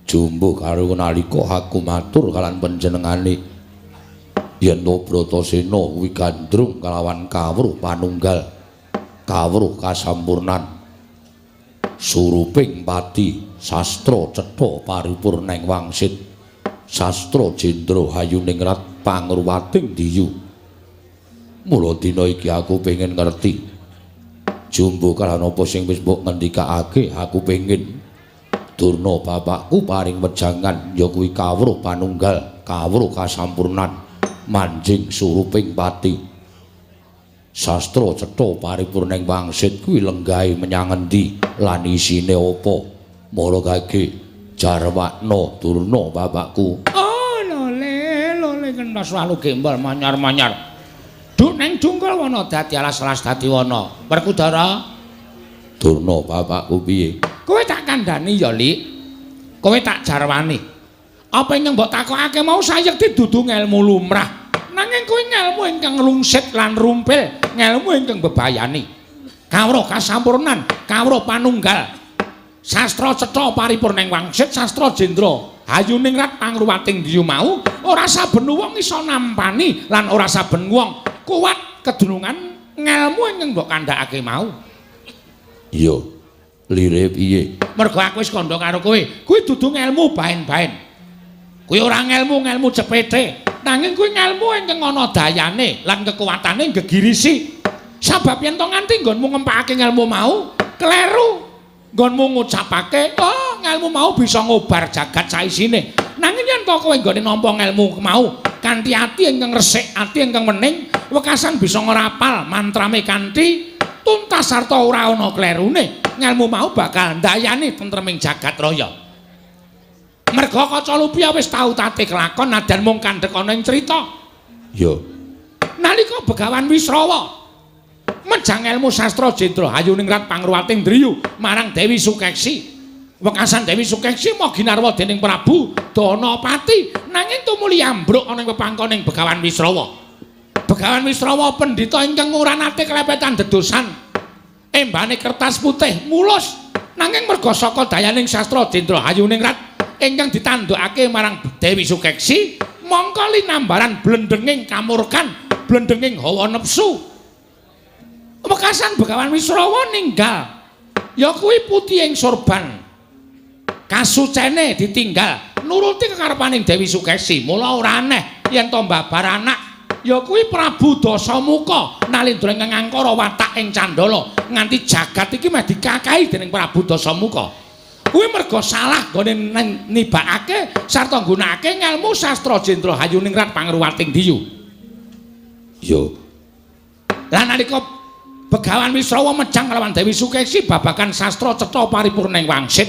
A: Jumbuh karo nalika aku matur kalan panjenengane yen to Bratasena kuwi gandrung kalawan kawruh panunggal, kawruh kasampurnan, suruping pati, sastra cetha paripurning wangsit, sastra jendra hayuningrat pangruwating diyu. Mula dina iki aku pengen ngerti jumbuh kalan apa sing wis mbok ngendikake. Aku pengen Durna bapakku paring wejangan ya kuwi kawruh panunggal, kawruh kasampurnan, manjing suruping pati, sastra cetha paripurning wangsit kuwi lenggahe menyang endi lan isine apa. Mara kage jarwakna Durna bapakku.
C: Oh lole lole kentas walu gembal manyar-manyar. Duk neng jungkul wana dadi alas-alas dadi wana. Werkudara.
A: Durna bapakku piye?
C: Kowe tak kandhani ya, Lik. Kowe tak jarwani. Apa ingkang mbok takokake mau sayekti dudu ngelmu lumrah. Nanging kowe ngelmu ingkang lungsit lan rumpil, ngelmu ingkang bebayani. Kawruh kasampurnan, kawruh panunggal. Sastra cetha paripurning wangsit, sastra jendra hayuningrat pangruwating diyu mau ora saben wong iso nampani lan ora saben wong kuat kedunungan ngelmu ingkang mbok kandhakake mau.
A: Iya. Lire piye?
C: Mergo aku wis kandha karo kowe. Kuwi dudu ngelmu baen-baen. Kuwi ora ngelmu-ngelmu cepete, nanging kuwi ngelmu ingkang ana dayane lan kekuatane gegirisi. Sabab yen to nganti nggonmu ngempakake ngelmu mau, kleru nggonmu ngucapake, oh ngelmu mau bisa ngobar jagat saisine. Nanging yen to kowe nggone nampa ngelmu mau kanthi ati ingkang resik, ati ingkang wening, wekasan bisa ngrapal mantrame kanthi tuntas sarta ora ana klerune, ngelmu mau bakal ndayani tentreming jagat raya. Merga kaca lupiya wis tau tate kelakon nadyan mung kandhek ana ing crita.
A: Ya.
C: Nalika Begawan Wisrawa mejang elmu sastra jendra hayuningrat pangruwating driyu marang Dewi Sukeksi. Wekasan Dewi Sukeksi mau ginarwa dening Prabu Danapati, nanging tumuli ambruk ana ing pepangkoning Begawan Wisrawa. Begawan Wisrawa pendhita ingkang ora nate klepetan dedosan embane kertas putih mulus, nanging merga saka dayaning sastra jendra hayuningrat ingkang ditandukake marang Dewi Sukeksi, mongko linambaran blendenging kamurkan, blendenging hawa nepsu. Wekasan Begawan Wisrawa ninggal ya kuwi putihing sorban kasucene ditinggal nuruti kekarepaning Dewi Sukeksi. Mula ora aneh yen to mbabar anak
B: Ya kuwi Prabu Dasamuka nalindra ingkang angkara watak ing candala nganti jagat iki meh dikakahi dening Prabu Dasamuka. Kuwi merga salah nggone nibakake sarta nggunakake ngelmu sastra Jendra Hayuningrat pangruwating diyu.
A: Yo.
B: Lah nalika Begawan Wisrawa mejang kalawan Dewi Sukeksi babagan sastra cetha paripurna ing wangsit.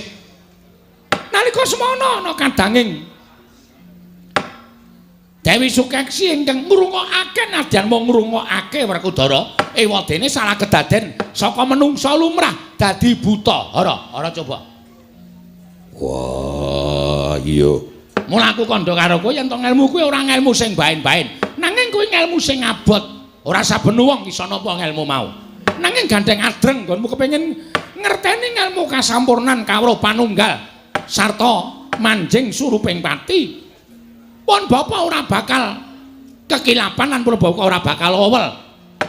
B: Nalika semana ana kadanging Dewi Sukeksi ingkang ngrungokake nadyan mung ngrungokake Werkudara, ewadene salah kedaden saka menungsa lumrah dadi buta. Hara, hara coba.
A: Wah, iya.
B: Mula aku kandha karo kowe yen to ngelmu kuwi ora ngelmu sing baen-baen, nanging kuwi ngelmu sing abot. Ora saben wong iso nampa ngelmu mau. Nanging gandeng adreng nggonmu kepengin ngerteni ngelmu kasampurnan kawruh panunggal sarta manjing suruping pati. Pun bapa ora bakal kekilapan lan pun bapa ora bakal owel.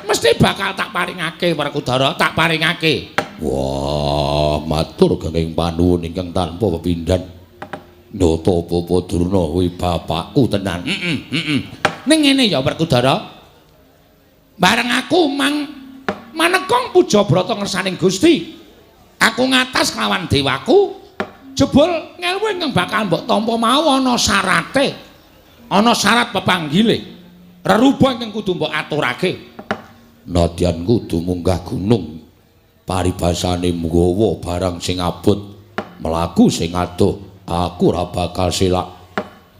B: Mesti bakal tak paringake Werkudara, tak paringake.
A: Wah, matur genging panuwun ingkang tanpa pepindhan. Nyata Bapa Durna kuwi bapakku tenan.
B: Heeh, heeh. Ning ngene ya Werkudara. Bareng aku mang manekong puja brata ngersaning Gusti. Aku ngatas kelawan dewaku, jebul ngelmu ingkang bakal mbok tampa mau ana syarate. Ana syarat pepanggile. Reruba ingkang kudu mbok aturake.
A: Nadyan kudu munggah gunung. Paribasane nggawa barang sing abot, mlaku sing adoh, aku ora bakal selak.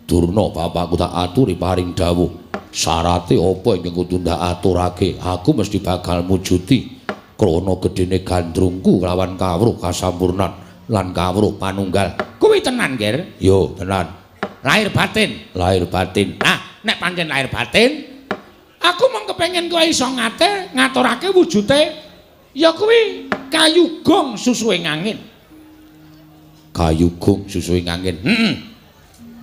A: Durna bapakku tak aturi paring dawuh. Syarate apa ingkang kudu ndak aturake? Aku mesti bakal mujudi krana gedene gandrungku lawan kawruh kasampurnan lan kawruh panunggal.
B: Kuwi tenan, Ger?
A: Yo, tenan.
B: Lahir batin,
A: lahir batin.
B: Nah, nek pancen lahir batin, aku mung kepengin kowe iso ngate ngaturake wujute ya kuwi kayu gong susuhe angin.
A: Kayu gong susuhe angin.
B: Heeh.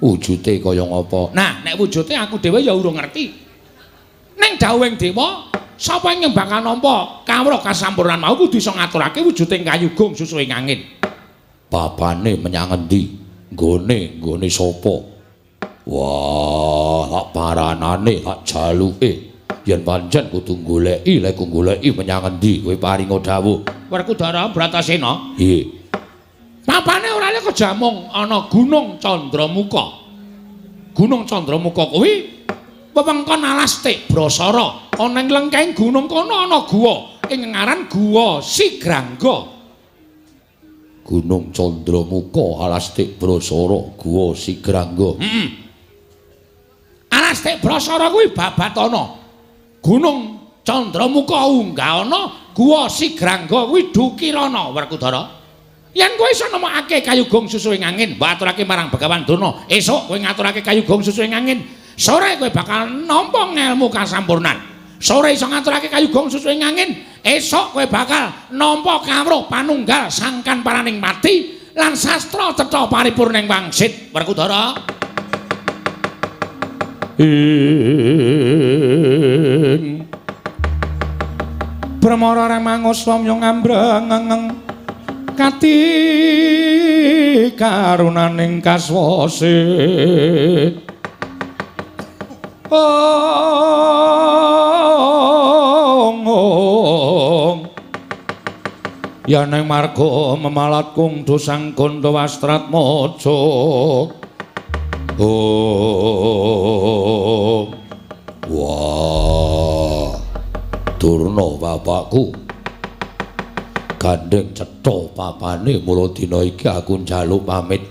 A: Wujute kaya ngapa?
B: Nah, nek wujute aku dhewe ya urung ngerti. Ning dawuhing dewa, sapa ing bakal nampa kawruh kasampurnan mau kudu iso ngaturake wujute kayu gong susuhe angin.
A: Papane menyang endi? Nggone, nggone sapa? Wah, tak paranane, tak jaluke. Yen pancen kudu goleki, lek goleki menyang endi? Kowe paringa dawuh.
B: Werkudara Bratasena.
A: Nggih.
B: Papane ora lek kejamung ana Gunung Candramuka. Gunung Candramuka kuwi wewengkon alas Tik Brasara. Ana ing lengkeng gunung kono ana guwa ing ngaran Guwa Sigrangga.
A: Gunung Candramuka alas Tik Brasara, Guwa Sigrangga.
B: Heeh. Alas Tik Brasara kuwi babatana. Gunung Candramuka unggahana, Guwa Sigrangga kuwi dukirana Werkudara. Yen kowe iso nemokake kayu gong susuhe angin, mbok aturake marang Begawan Durna. Esuk kowe ngaturake kayu gong susuhe angin, sore kowe bakal nampa ngelmu kasampurnan. Sore iso ngaturake kayu gong susuhe angin, esuk kowe bakal nampa kawruh panunggal sangkan paraning pati lan sastra cetha paripurna ing wangsit. Werkudara.
A: Ing Brahmara remangus wamya ngambreng kati karunaning kaswase. Ong ong ya neng marga memalat kung dosang gondo wastratmaja. Oh, wah, Durna bapakku gandeng cetha papane mula dina iki aku njaluk pamit.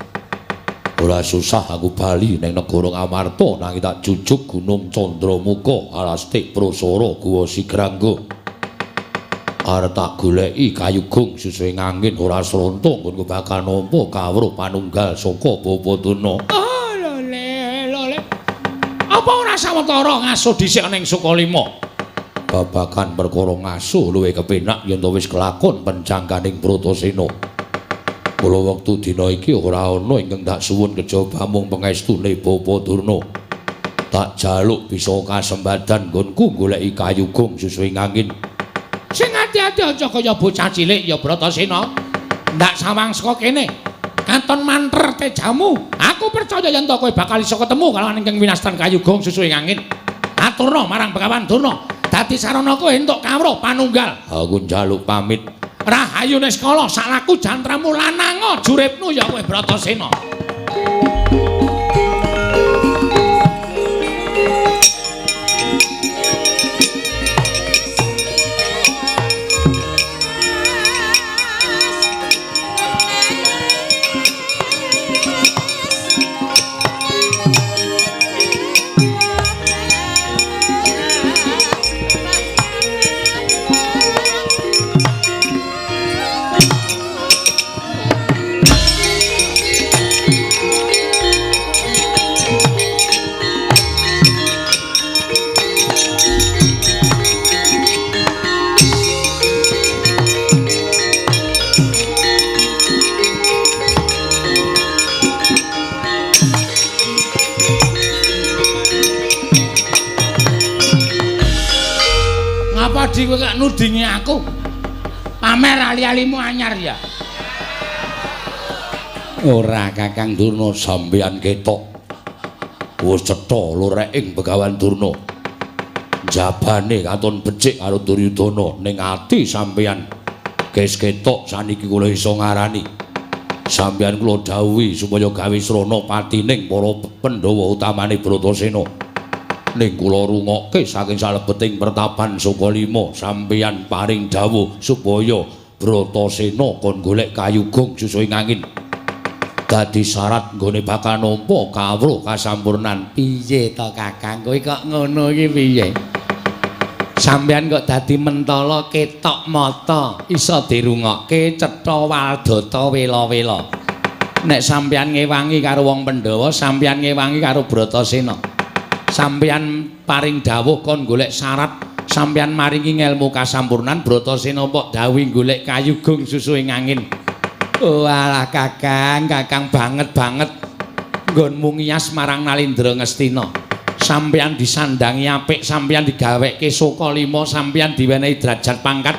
A: Ora susah aku bali ning negara Ngamarta nanging tak jujuk Gunung Candramuka alas Tik Prasara Guwa Sigrangga. Arep tak goleki kayu gong susuhe angin ora sronto nggonku bakal nampa kawruh panunggal saka Bapa Durna.
B: Oh, lole lole. Apa ora sawetara ngasuh dhisik ning Sukalima?
A: Babagan perkara ngasuh luwih kepenak yen to wis kelakon penjangkaning Bratasena. Mula wektu dina iki ora ana ingkang tak suwun kejaba mung pangestune Bapa Durna. Tak jaluk bisa kasembadan nggonku goleki kayu gong susuhe angin.
B: Sing ati-ati aja kaya bocah cilik ya Bratasena. Ndak sawang saka kene. Katon manter tejamu. Aku percaya yen to kowe bakal iso ketemu karo ingkang winastan kayu gong susuhe angin. Aturna marang Begawan Durna. Dadi sarana kowe entuk kawruh panunggal.
A: Aku njaluk pamit.
B: Rahayu Niskala salaku jantramu lananga juripnu ya kowe Bratasena. Di kowe gak nudingi aku. Pamer ali-alimu anyar ya.
A: Ora Kakang Durna sampeyan ketok. Wis cetha lureking Begawan Durna. Jabane katon becik karo Duryudana ning ati sampeyan wis ketok saniki kula iso ngarani. Sampeyan kula dawuhi supaya gawe srana patining para Pandhawa utamane Bratasena. Ning kula rungokke saking salebeting pertapan Sukalima sampeyan paring dawuh supaya Bratasena kon golek kayu gong susuhing angin. Dadi syarat nggone bakal nampa kawruh kasampurnan.
C: Piye to Kakang? Kowe kok ngono iki piye? Sampeyan kok dadi mentala ketok mata, iso dirungokke cetha waldata wela-wela. Nek sampeyan ngewangi karo wong Pandhawa, sampeyan ngewangi karo Bratasena. Sampeyan paring dawuh kon golek syarat, sampeyan maringi ngelmu kasampurnan Bratasena kok dawuhi golek kayu gong susuhing angin. Oh alah Kakang, Kakang banget-banget nggonmu ngiyas marang Nalindra Ngastina. Sampeyan disandangi apik, sampeyan digaweke Sukalima, sampeyan diwenehi derajat pangkat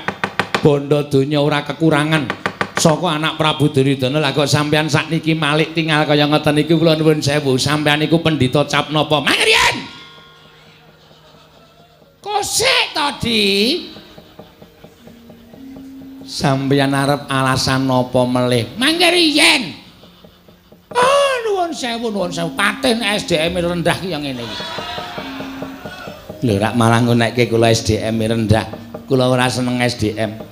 C: bondo donya ora kekurangan. Saka anak Prabu Duryudana lah kok sampeyan sakniki malik tinggal kaya ngoten niku kula nuwun sewu. Sampeyan niku pendhita cap napa? Mangriyen.
B: Kosek to, Di?
C: Sampeyan arep alasan napa melih?
B: Mangriyen. Oh, nuwun sewu, nuwun sewu. Paten SDM rendah ki ya ngene iki.
C: Lho rak malah ngonekke kula SDM rendah. Kula ora seneng SDM.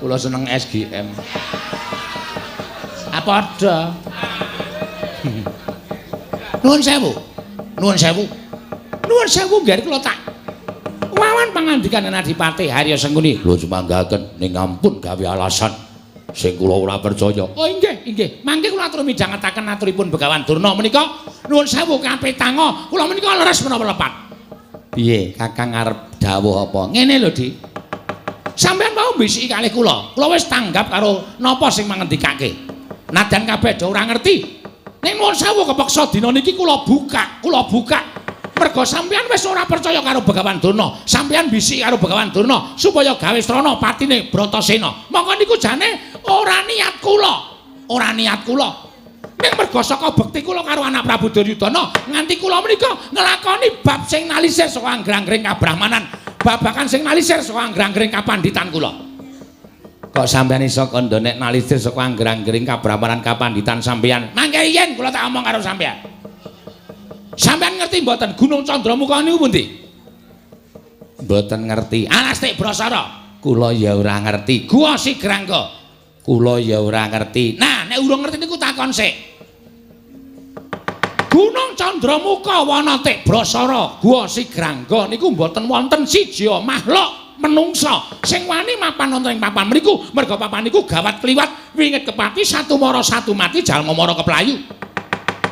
C: Kula seneng SGM.
B: Ah padha. Nuwun sewu. Nuwun sewu. Nuwun sewu nggih kula tak wawan pangandikan Adipati Harya Sengkuni.
A: Lho sumanggaken ning ampun gawe alasan sing kula ora percaya.
B: Oh inggih, inggih. Mangke kula atur midhangetaken aturipun Begawan Durna menika nuwun sewu kapetanga kula menika leres menapa lepat.
C: Piye Kakang arep dawuh apa?
B: Ngene lho, Di. Sampeyan mau mbisiki kalih kula. Kula wis tanggap karo napa sing mangendikake. Nadyan kabeh do ora ngerti. Ning nuwun sewu kepeksa dina niki kula buka, kula buka. Mergo sampeyan wis ora percaya karo Begawan Durna. Sampeyan bisiki karo Begawan Durna supaya gawe srana patine Bratasena. Mongko niku jane ora niat kula. Ora niat kula. Ning mergo saka bekti kula karo anak Prabu Duryudana nganti kula menika nglakoni bab sing nalisir saka anggrang-anggring kabrahmanan, babakan sing nalisir saka anggrang-anggring kapanditan kula.
C: Kok sampeyan iso kandha nek nalisir saka anggrang-anggring kabrahmanan kapanditan sampeyan?
B: Mangke yen kula tak omong karo sampeyan. Sampeyan ngerti mboten Gunung Candramuka niku pundi?
C: Mboten ngerti.
B: Alas Tik Brasara.
C: Kula ya ora ngerti.
B: Gua Sigrangga.
C: Kula ya ora ngerti.
B: Nah, nek urung ngerti niku takon sik. Gunung Candramuka wana Tik Brasara, Gua Sigrangga niku mboten wonten siji makhluk menungsa sing wani mapan wonten ing papan mriku, merga papan niku gawat kliwat winget kepati satu mara satu mati jalma mara keplayu.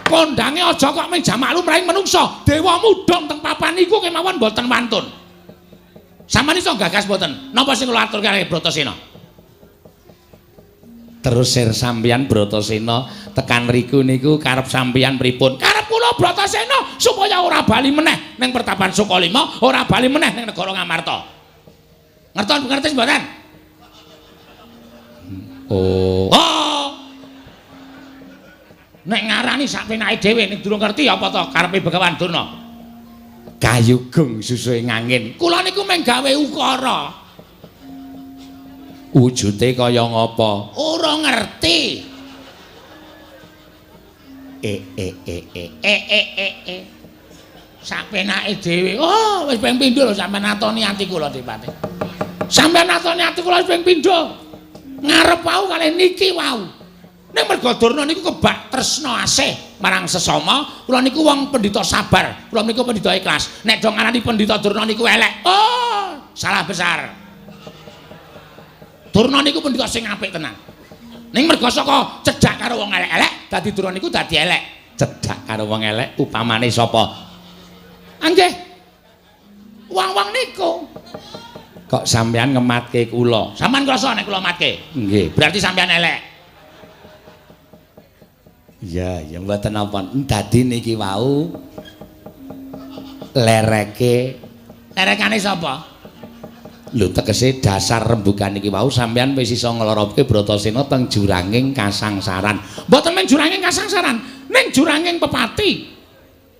B: Kondange aja kok mung jamak lumrahing menungsa, dewa mudhong teng papan niku kemawon mboten wantun. Sampeyan iso gagas mboten? Napa sing kula atur kalih Bratasena?
C: Terus sir sampeyan Bratasena tekan riku niku karep sampeyan pripun?
B: Karep kula Bratasena supaya ora bali meneh ning pertapan Sukalima, ora bali meneh ning negara Ngamarta. Ngertos ngerti mboten?
C: Oh.
B: Oh. Nek ngarani sak penake dhewe ning durung ngerti apa to karepe Begawan Durna.
C: Kayu gung susuhe ngangin. Kula niku mung gawe ukara. Wujude kaya ngapa? Ora ngerti. E e e e e e e e. Sapenake dhewe. Oh, wis ping pindho lho sampeyan natoni ati kula Dipati. Sampeyan natoni ati kula wis ping pindho. Ngarep wau kalih niki wau. Ning merga Durna niku kebak tresna asih marang sesama, kula niku wong pendhita sabar, kula niku pendhita ikhlas. Nek do ngarani pendhita Durna niku elek, oh, salah besar. Durna niku pendhita sing apik tenan. Ning merga saka cedhak karo wong elek-elek, dadi Durna niku dadi elek. Cedhak karo wong elek upamane sapa? Nggih. Wong-wong niku. Kok sampeyan ngematke kula? Sampeyan krasa nek kula matke? Nggih. Berarti sampeyan elek. Iya, ya mboten napa. Dadi niki wau lereke. Lerekane sapa? Lho tegese dasar rembugan niki wau sampeyan wis iso ngloroke Bratasena teng juranging kasangsaran. Mboten mung juranging kasangsaran, ning juranging pepati.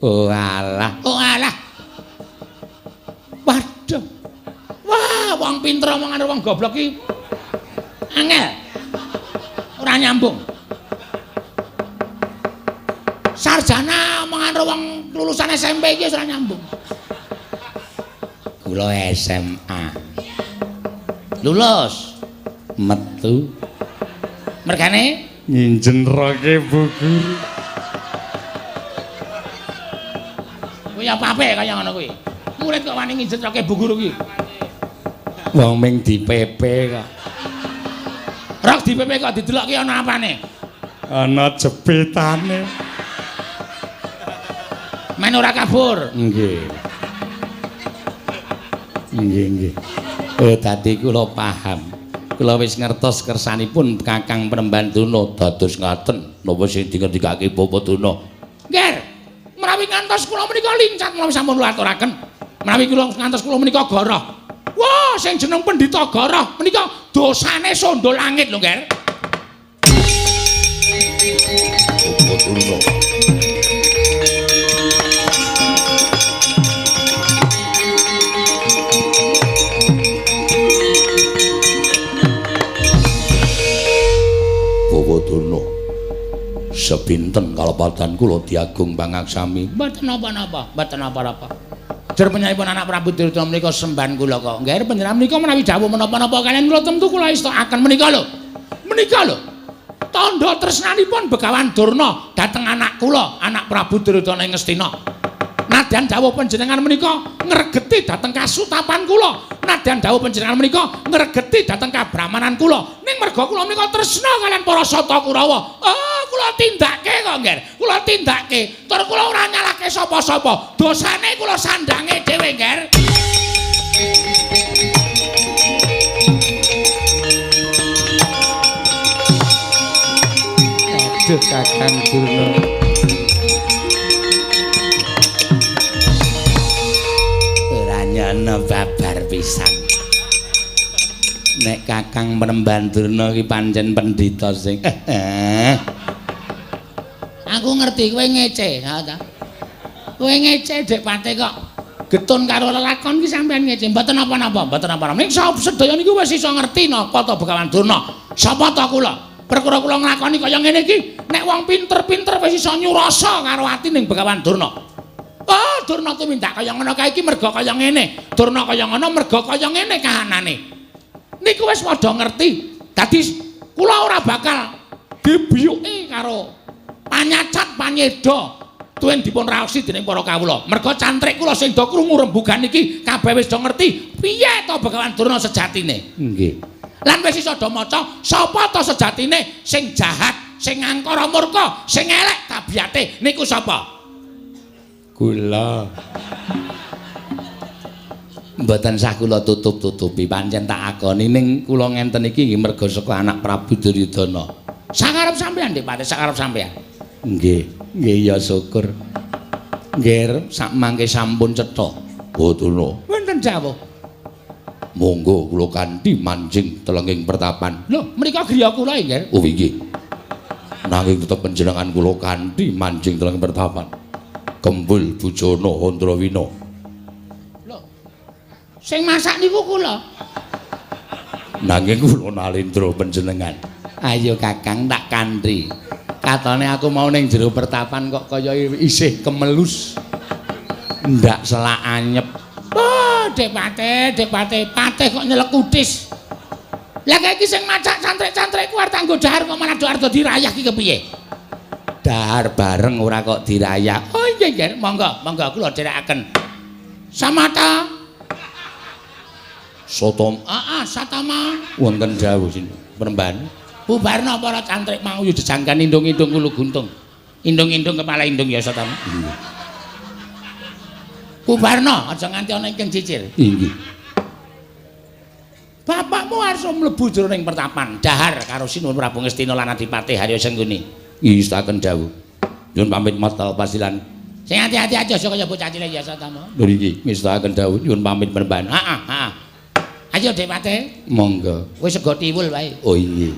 C: Oh alah, oh alah. Waduh. Wah, wong pinter omongan wong goblok iki angel. Ora nyambung. Sarjana omongan wong lulusan SMP iki wis ora nyambung. Kula SMA. Lulus. Metu. Mergane
A: nginjen roke Bu Guru.
C: Kuwi apa-apa kaya ngono kuwi. Murid kok wani nginjen roke Bu Guru kuwi.
A: Wong ming dipepe kok.
C: Rok dipepe kok didelokke ana apane?
A: Ana jepitane.
C: Men ora kabur.
A: Nggih. Nggih, nggih. Dadi kula paham. Kula wis ngertos kersanipun Kakang Penemban Durna dados ngaten napa sing dingendikake Bapak Durna.
C: Nggih. Menawi ngantos kula menika lincat menawi sampun kula aturaken. Menawi kula ngantos kula menika goroh. Wah, sing jeneng pendhita goroh menika dosane sondho langit lho, Nggih.
A: Bapak Durna. Durna. Sepinten kalepatan kula diagung pangaksami.
C: Mboten napa-napa, mboten napa-napa. Jer panjenenganipun anak Prabu Duryudana menika sembahan kula kok. Nggih, panjenengan menika menawi dawuh menapa-napa kaliyan kula tentu kula estokaken menika lho. Menika lho. Tandha tresnanipun Begawan Durna dhateng anak kula, anak Prabu Duryudana ing Ngastina. Nadyan dawuh panjenengan menika ngregeti dhateng kasutapan kula. Nadyan dawuh panjenengan menika ngregeti dhateng kabrahmanan kula. Ning merga kula menika tresna kaliyan para Sata Kurawa. Oh, kula tindake kok, Nggih. Kula tindake. Tur kula ora nyalahke sapa-sapa. Dosane kula sandange dhewe, Nggih.
A: Aduh, Kakang Durna. Nyana babar pisan. Nek Kakang Penemban Durna iki pancen pendhita sing
C: Aku ngerti kowe ngece, ha ta. Kowe ngece Dik Pate kok getun karo lelakon iki sampean ngece. Mboten napa-napa, mboten napa-napa. Ning sedaya niku wis iso ngerti napa ta Begawan Durna. Sapa ta kula? Perkara kula nglakoni kaya ngene iki, nek wong pinter-pinter wis iso nyurasa karo ati ning Begawan Durna. Oh, Durna tumindak kaya ngono kae iki merga kaya ngene. Durna kaya ngono merga kaya ngene kahanane. Niku wis padha ngerti. Dadi kula ora bakal dibiyuki karo panyacat panyeda tuwin dipun raosi dening para kawula. Merga cantrik kula sing do krungu rembugan iki kabeh wis do ngerti piye to Begawan Durna sejatine.
A: Nggih.
C: Lan wis iso do maca sapa to sejatine sing jahat, sing angkara murka, sing elek tabiate niku sapa?
A: Kula.
C: Mboten sah kula tutup-tutupi, pancen tak akoni ning kula ngenten iki nggih merga saka anak Prabu Duryudana. Sakarep sampeyan Dik Pate, sakarep sampeyan.
A: Nggih, nggih ya syukur.
C: Nggih, sak mangke sampun cetha.
A: Bodono.
C: Wonten dawuh.
A: Monggo kula kanthi manjing telenging pertapan.
C: Lho, menika griya kula nggih.
A: Oh inggih. Nanging tetep panjenengan kula kanthi manjing telenging pertapan. Kembul Bujana Handrawina.
B: Sing masak niku kula.
C: Nanging kula nalindra panjenengan.
B: Ayo Kakang tak kandhi. Katone aku mau ning jero pertapan kok kaya isih kemelus. Ndak selak anyep. Oh, Dek Patih, Dek Patih, Patih kok nyelek kutis. Lah iki sing macak cantrik-cantrik ku arep nggo dahar kok malah do arep dirayah iki kepiye? Dahar bareng ora kok dirayah. Oh iya iya, monggo, monggo kula dherekaken. Samata.
C: Sotom.
B: Heeh, Satama.
C: Wonten dawuh sinten? Penemban.
B: Bubarna para cantrik mau yo jejanggan indung-indung kula guntung. Indung-indung kepala indung ya Satama.
C: Inggih.
B: Bubarna aja nganti ana ingkang cicir.
C: Inggih.
B: Bapakmu arsa mlebu jero ning pertapan dahar karo Sinuwun Prabu Ngastina lan Adipati Harya Sengguni.
C: Ngistaken dawuh. Nyuwun pamit matal pasilan.
B: Sing ati-ati aja kaya bocah cilik ya Satama.
C: Lho iki ngistaken dawuh nyuwun pamit penemban.
B: Heeh, heeh. Ayo Dek Patih.
C: Monggo.
B: Wis sego tiwul wae.
C: Oh inggih.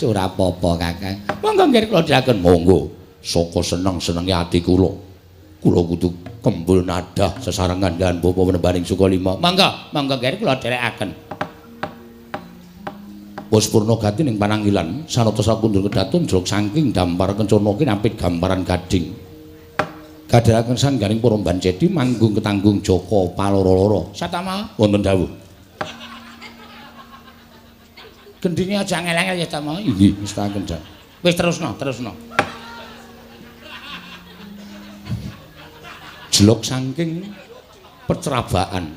B: Ora apa-apa Kakang. Monggo nggih kula dherekaken.
C: Monggo. Saka seneng-senenge ati kula. Kula kudu kembul nadah sesarengan lan bapa penembaning Sukalima.
B: Monggo, monggo nggih kula dherekaken.
C: Wis purna gati ning pananggilan sanata sakundur kedatun jrog saking dampar kencana kinapit gamparan gading. Kadharaken sanggaring para bancedi manggung ketanggung Jaka paloro-loro.
B: Satama
C: wonten dawuh.
B: Gendinge aja angel-angel ya Tama.
C: Inggih, mestaken dawuh.
B: Wis terusno, terusno.
C: Jlog saking pecerabaan.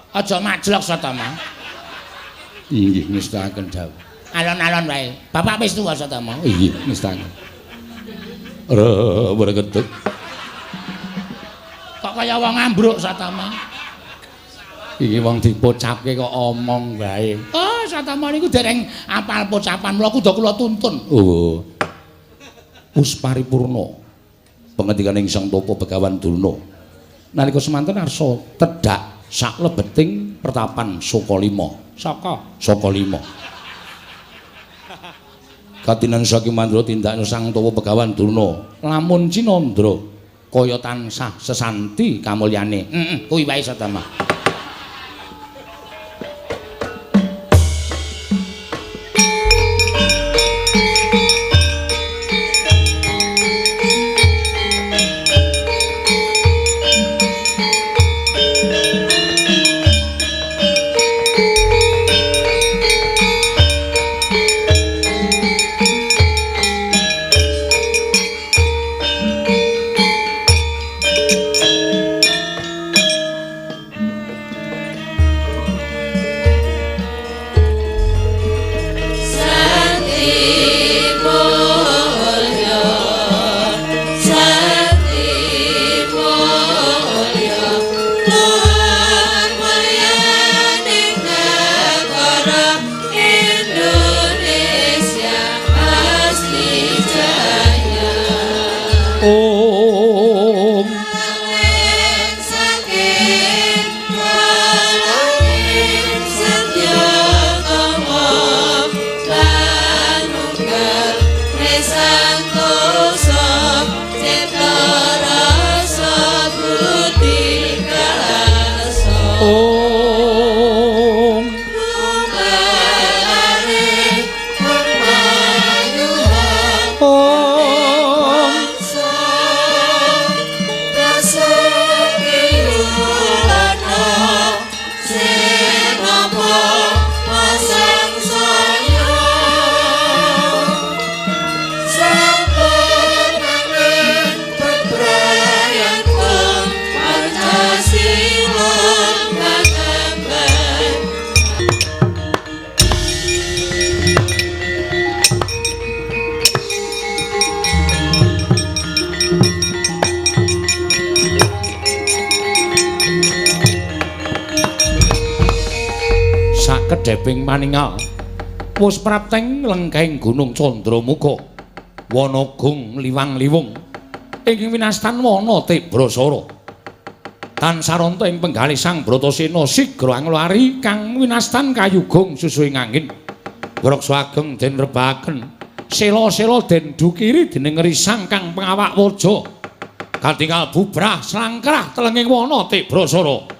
B: Aja majlok Satama.
C: Inggih, ngestakaken dawuh.
B: Alon-alon wae. Bapak wis tuwa Satama.
C: Inggih, ngestakaken. Ora ketut.
B: Kok kaya wong ambruk Satama.
C: Iki wong dipocapke kok omong wae.
B: Oh, Satama niku dereng apal pocapan mula kudu kula tuntun.
C: Oh. Wis paripurna. Pangandikaning Sang Tapa Begawan Durna. Nalika semanten arsa tedhak saklebeting pertapan Sukalima.
B: Saka
C: Sukalima. Katinan saking mandra tindakna Sang Tapa Begawan Durna. Lamun cinandra kaya tansah sesanti kamulyane.
B: Heeh, kuwi wae Satama.
C: Sakedheping paningal wus prapteng lengkeng Gunung Candramuka wana gung liwang-liwung ing winastan wana Tibrasara tansaranta ing penggalih Sang Bratasena sigra anglari kang winastan kayugung susuhing angin wreksa ageng den rebahaken sela-sela den dukiri dening risang kang pengawak waja katingal bubrah slangkrah telenging wana Tibrasara.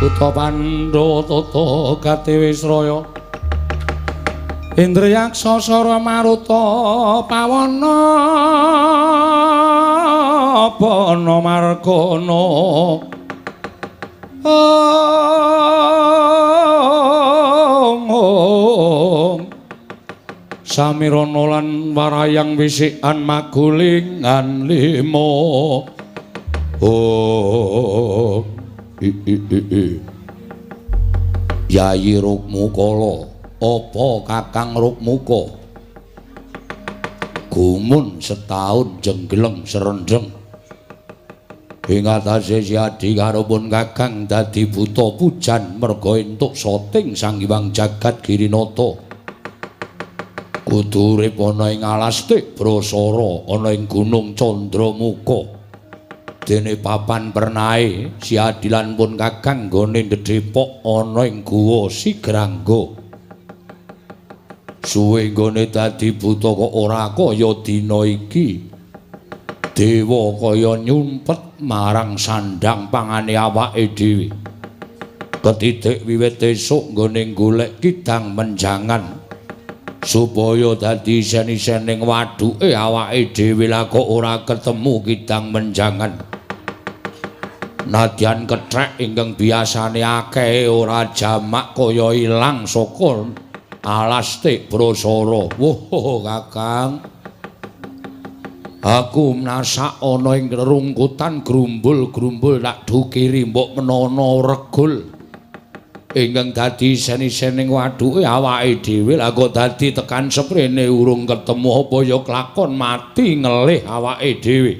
A: Buta Pandha tata gati Wisraya Indriyaksa Sara Maruta pawana bana margana Om Samirana lan warayang wisikan magulingan lima. Om i i i i. Yayi Rukmukala, apa Kakang Rukmuka? Gumun setahun jenggleng serendeng. Ing atase Siadi karo pun Kakang dadi buta pujan merga entuk soting Sang Hyang Jagat Girinata. Kudu urip ana ing alas Tibrasara ana ing Gunung Candramuka. Dene papan pernahe Siadi lan pun Kakang nggone ndedhepok ana ing Guwa Sigrangga. Suwe nggone dadi buta kok ora kaya dina iki. Dewa kaya nyumpet marang sandhang pangane awake dhewe. Ketitik wiwit esuk nggone golek kidang menjangan supaya dadi isen-isening waduke awake dhewe lah kok ora ketemu kidang menjangan. Nadyan kethek ingkang biasane akeh ora jamak kaya ilang saka alas Tibrasara. Wah, Kakang. Aku nasak ana ing rerungkutan grumbul-grumbul tak dukiri mbok menono regul. Ingkang dadi isen-isening waduke awake dhewe lah kok dadi tekan seprene urung ketemu apa ya kelakon mati ngelih awake dhewe.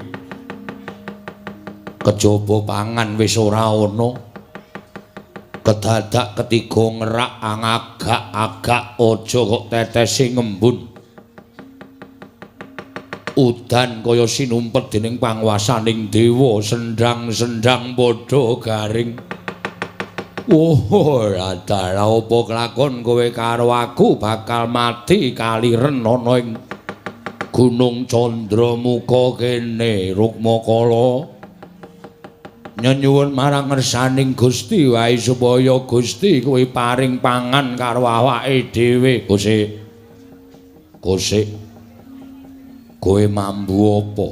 A: Kejaba pangan wis ora ana. Kedadak ketiga ngerak angagak-agak aja kok tetese ngembun. Udan kaya sinumpet dening panguwasaning dewa, sendang-sendang padha garing. Oh, adalah apa kelakon kowe karo aku bakal mati kaliren ana ing Gunung Candramuka kene, Rukmakala. Nyenyuwun marang ngersaning Gusti wae supaya Gusti kowe paring pangan karo awake dhewe. Gusik. Gusik. Kowe mambu apa?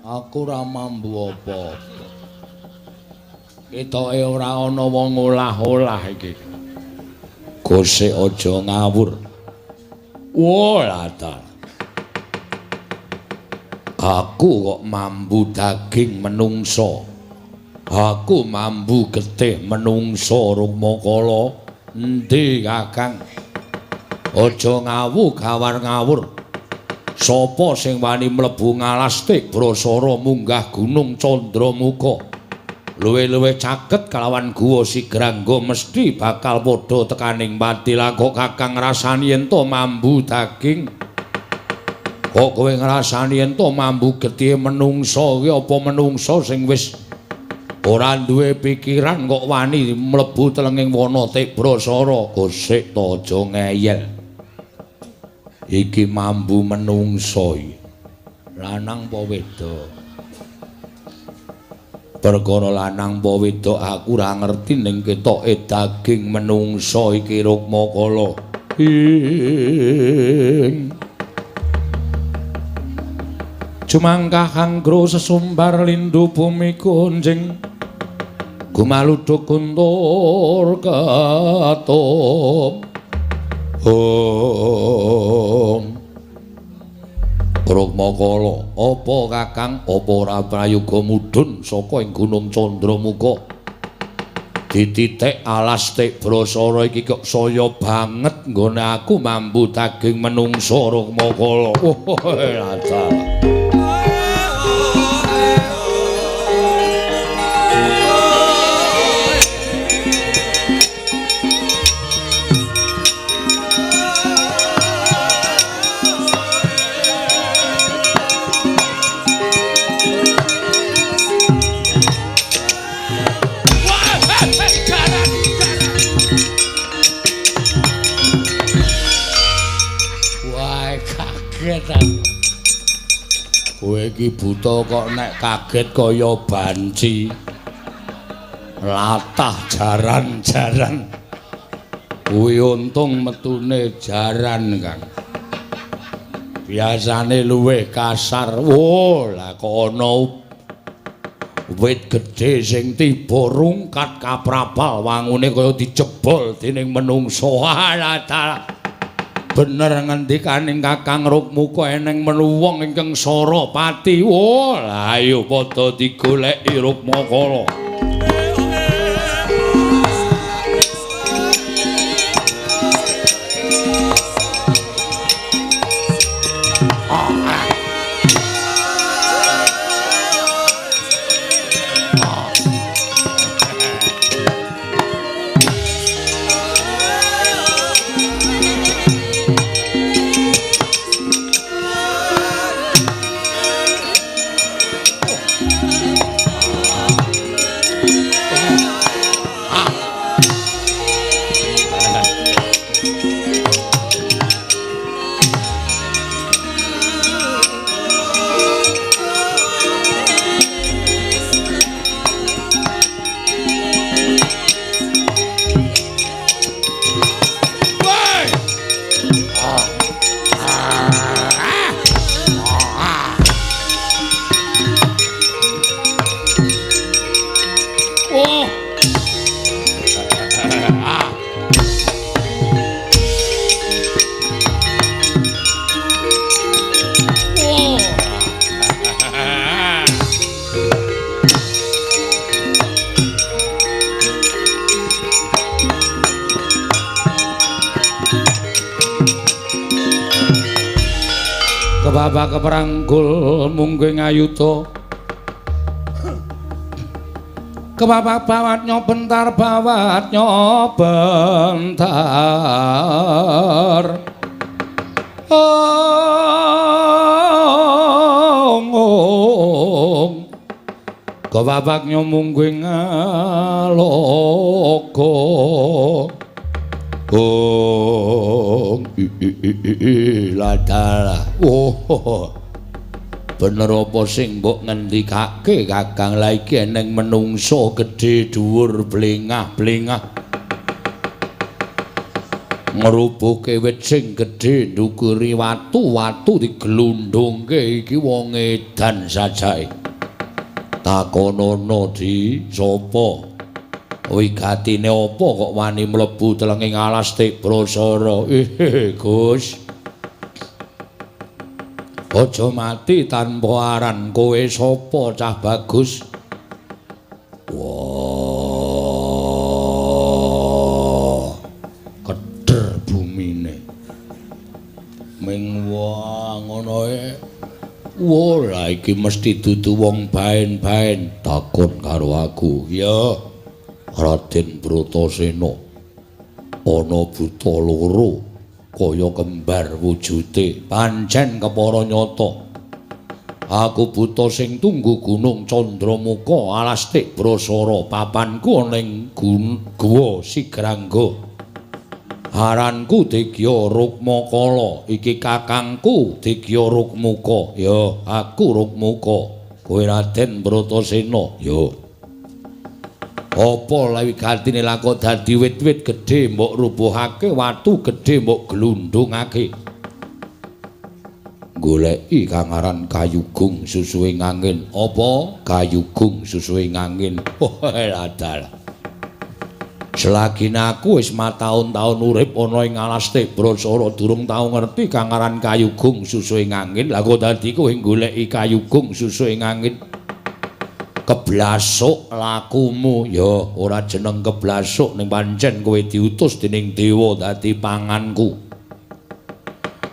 A: Aku ora mambu apa-apa. Ketoke ora ana wong olah-olah iki. Gosek aja ngawur. Wah, ta. Aku kok mambu daging menungso. Aku mambu getih menungso Rukmakala. Endi, Kakang? Aja ngawu gawar ngawur. Sapa sing wani mlebu ngalas Tibrasara munggah Gunung Candramuka? Luwih-luwih caket kalawan guwa Sigrangga mesti bakal padha tekaning pati. Lah kok Kakang ngrasani yen to mambu daging? Kok kowe ngrasani yen to mambu getih menungsa? Kuwi apa menungsa sing wis ora duwe pikiran kok wani mlebu telenging wana Tibrasara? Gosek to aja ngeyel. Iki mambu menungsa iki. Lanang apa wedok? Perkara lanang apa wedok aku ora ngerti, ning ketoke daging menungsa iki Rukmakala. Ing Jumangkah anggra sesumbar lindu bumi kunjing gumaluduk guntur ketup. Om Rukmakala, apa Kakang, apa ora prayoga mudhun saka ing Gunung Candramuka? Dititik alas Tibrasara iki kok saya banget nggone aku mambu daging menungsa Rukmakala. Oh, dalah. Kowe iki buta kok nek kaget kaya banci. Latah jaran-jaran. Kuwi untung metune jaran, Kang. Biasane luwih kasar. Oh, lah kok ana wit gedhe sing tiba rungkat kaprabal wangune kaya dijebol dening menungsa. Alah dalah. Bener ngendikaning Kakang Rukmuka eneng menuwong ingkang sara pati. Wah, lah ayo padha digoleki Rukmakala.
B: Kebabak keperanggul mungguing ayuda. Kebabak bawat nyobentar bawat nyobentar. Ong ong. Kebabak nyomungguing aloka. Oh, ladalah. Oh, bener apa sing mbok ngendikake Kakang? Lah iki eneng menungso gedhe dhuwur blengah-blengah. Ngrubuke wit sing gedhe ndukuri watu-watu diglundungke iki wong edan sajake. Takonono di sapa? Wigatine apa kok wani mlebu telenging alas Tibrasara? Gus. Aja mati tanpa aran, kowe sapa cah bagus? Wah. Keder bumine. Ming wah ngono e. Wah, lah iki mesti dudu wong baen-baen takon karo aku. Ya. Raden Bratasena ana buta loro kaya kembar wujude pancen kepara nyata. Aku buta sing tunggu gunung Candramuka alas Tibrasara, papanku ana ing guwa Sigrangga. Aranku Digya Rukmakala, iki kakangku Digya Rukmuka. Ya, aku Rukmuka. Kowe Raden Bratasena. Ya. Apa lawi gatine lako dadi wit-wit gedhe mbok rubuhake, watu gedhe mbok glundungake. Goleki kang aran kayugung susuhe ngangin. Apa kayugung susuhe ngangin? Oh, ladal. Selagine aku wis mataun-taun urip ana ing alas Tibrasara durung tau ngerti kang aran kayugung susuhe ngangin. Lah kok dadi kowe goleki kayugung susuhe ngangin? Keblasuk lakumu. Ya ora jeneng keblasuk ning pancen kowe diutus dening dewa dadi panganku.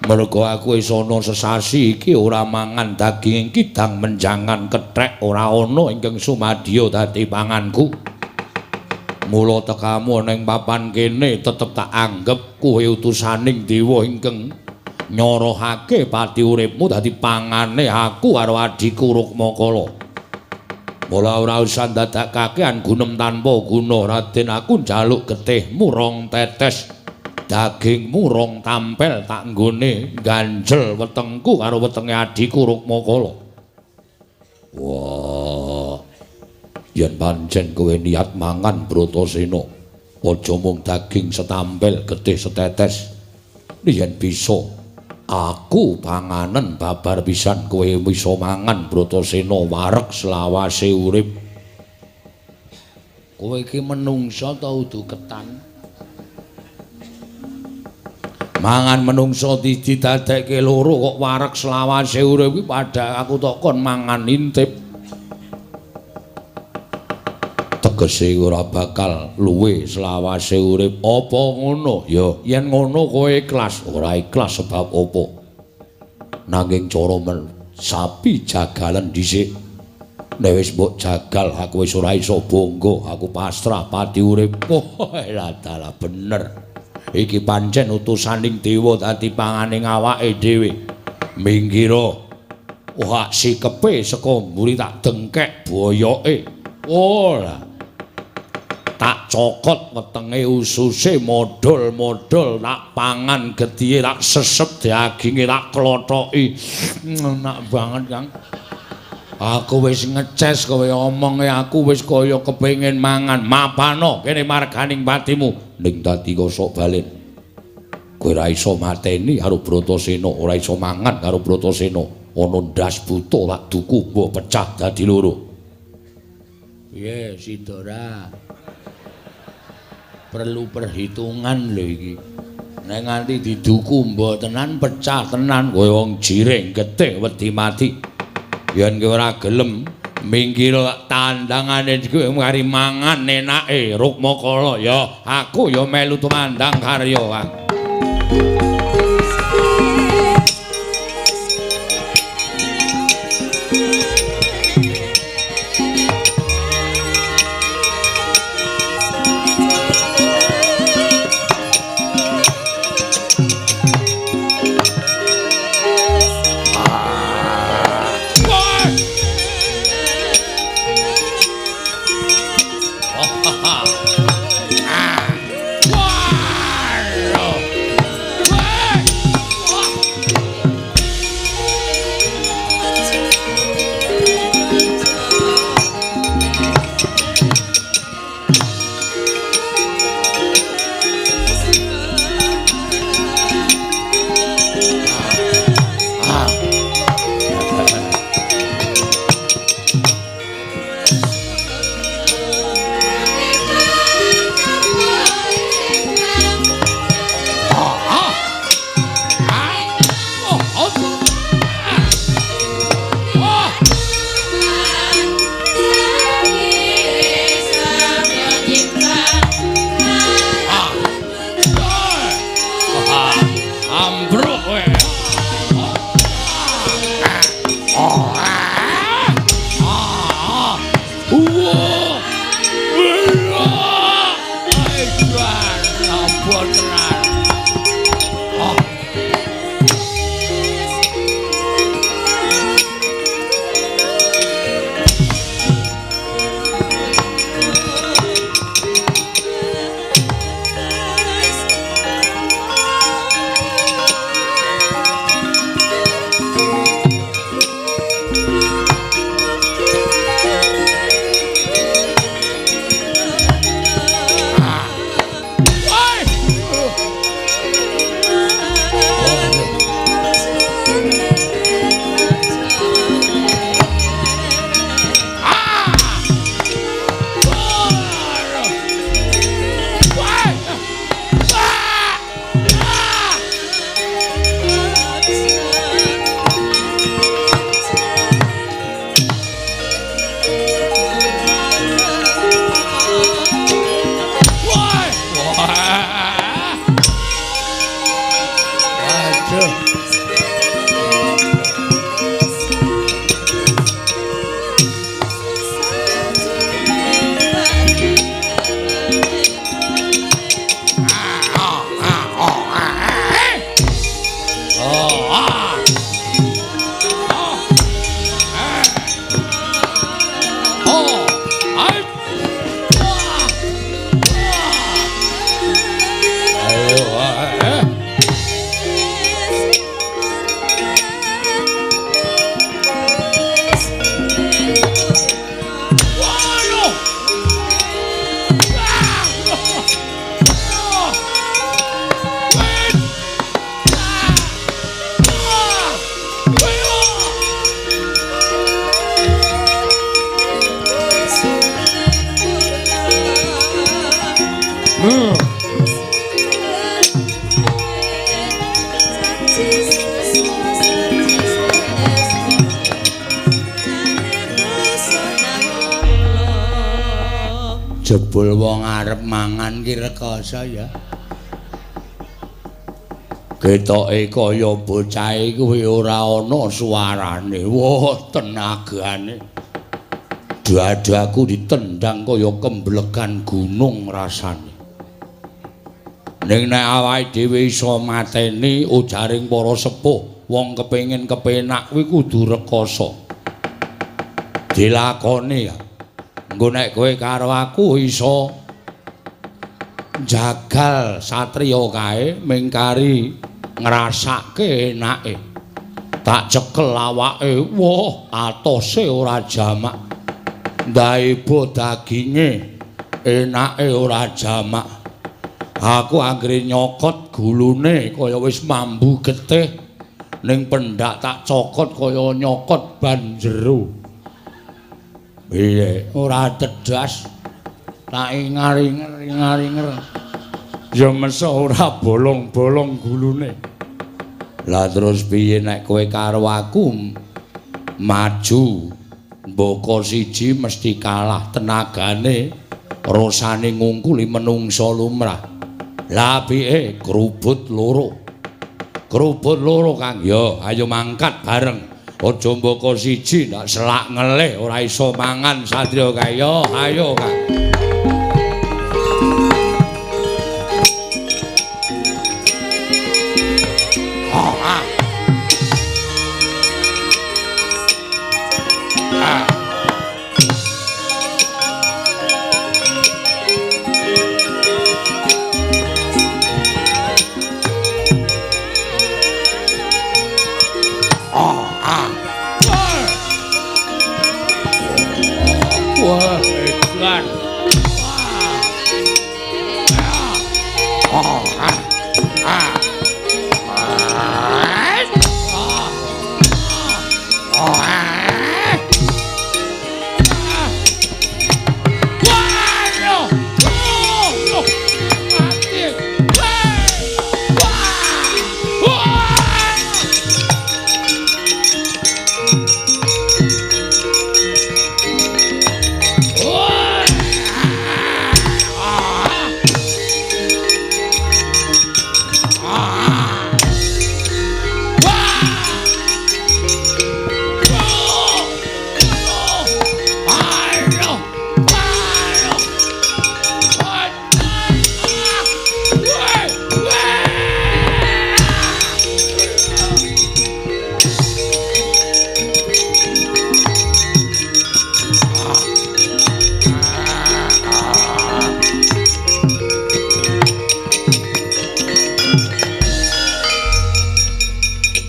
B: Mergo aku wis ana sesasi iki ora mangan daging kidang menjangan kethek ora ana ingkang sumadya dadi panganku. Mula tekamu ning papan kene tetep tak anggep kowe utusaning dewa ingkang nyorohake pati uripmu dadi pangane aku karo adhiku Rukmakala. Mula ora usah dadak kakean gunem tanpa guna Raden, aku njaluk getihmu rong tetes, dagingmu rong tampel tak nggone ganjel wetengku karo wetenge adhiku Rukmakala. Wah, yen pancen kowe niat mangan Bratasena, aja mung daging setampel getih setetes. Yen bisa aku panganen babar pisan kowe bisa mangan Bratasena wareg selawase urip. Kowe iki menungsa ta udu ketan? Mangan menungsa didadekke loro kok wareg selawase urip kuwi padha aku tok kon mangan intip. Tegese ora bakal luwe selawase urip. Apa ngono? Ya, yen ngono kowe ikhlas. Ora ikhlas sebab apa? Nanging cara sapi jagalan dhisik. Nek wis mbok jagal aku wis ora iso bangga, aku pasrah pati urip. Oh, ladalah bener. Iki pancen utusaning dewa dadi pangane awake dhewe. Minggira. Wah, sikepe saka mburi tak dengkek boyoke. Oh lah. Tak cokot wetenge ususe modol-modol tak pangan getihe tak sesep daginge tak klothoki. Enak banget, Kang. Aku wis ngeces kowe omonge aku wis kaya kepengin mangan. Mapano kene marganing patimu ning dadi kosok balen. Kowe ora iso mateni karo Bratasena, ora iso mangan karo Bratasena. Ana ndas buta tak duku mbok pecah dadi loro. Piye Sidora?
C: Perlu perhitungan lho iki. Nek nganti diduku mbok tenan pecah tenan kowe wong jiring getih wedi mati. Yen kowe ora gelem minggir tandangane kowe mari mangan enake Rukmakala ya aku ya melu tumandang karya Kang. Jebul wong arep mangan ki rekoso ya. Ketoke kaya bocahe kuwi ora ana suarane. Wah, tenagane. Dadaku ditendang kaya kemblegan gunung rasane. Ning nek awake dhewe iso mateni ujaring para sepuh, wong kepengin kepenak kuwi kudu rekoso. Dilakoni ya. Engko nek kowe karo aku iso jagal satriya kae mingkari ngrasake enake. Tak cekel awake, wah atose ora jamak. Ndaeba daginge enake ora jamak. Aku anggere nyokot gulune kaya wis mambu getih ning pendak tak cokot kaya nyokot ban jero. Piye ora tedas tak ingar-ingar ingar-ingar.
A: Ya mesa ora bolong-bolong gulune. Lah terus piye nek kowe karo aku maju mbaka siji mesti kalah tenagane, rasane ngungkuli menungsa lumrah. Lah piye krubut loro? Krubut loro Kang. Ya ayo mangkat bareng. Aja mbaka siji ndak selak ngelih ora iso mangan satriya kaya. Ayo Kang.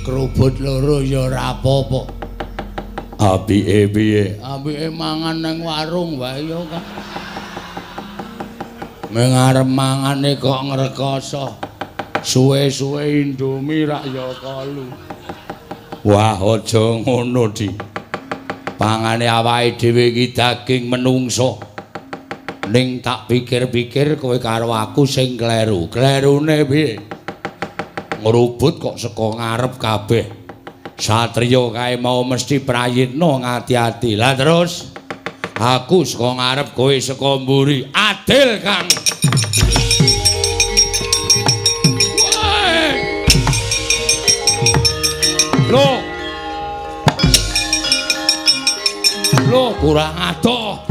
C: Krubut loro ya ora apa-apa.
A: Apike piye?
C: Apike mangan nang warung wae ya, Kang. Meng arep mangane kok ngrekoso.
A: Suwe-suwe Indomie rak ya kolu. Wah, aja ngono, Di. Pangane awake dhewe iki daging menungsa. Ning tak pikir-pikir kowe karo aku sing kleru. Klerune piye? Ngrubut kok saka ngarep kabeh. Satriya kae mau mesti prayitna ngati-ati. Lah terus aku saka ngarep kowe saka mburi. Adil, Kang. Lho. Lho, kurang adoh.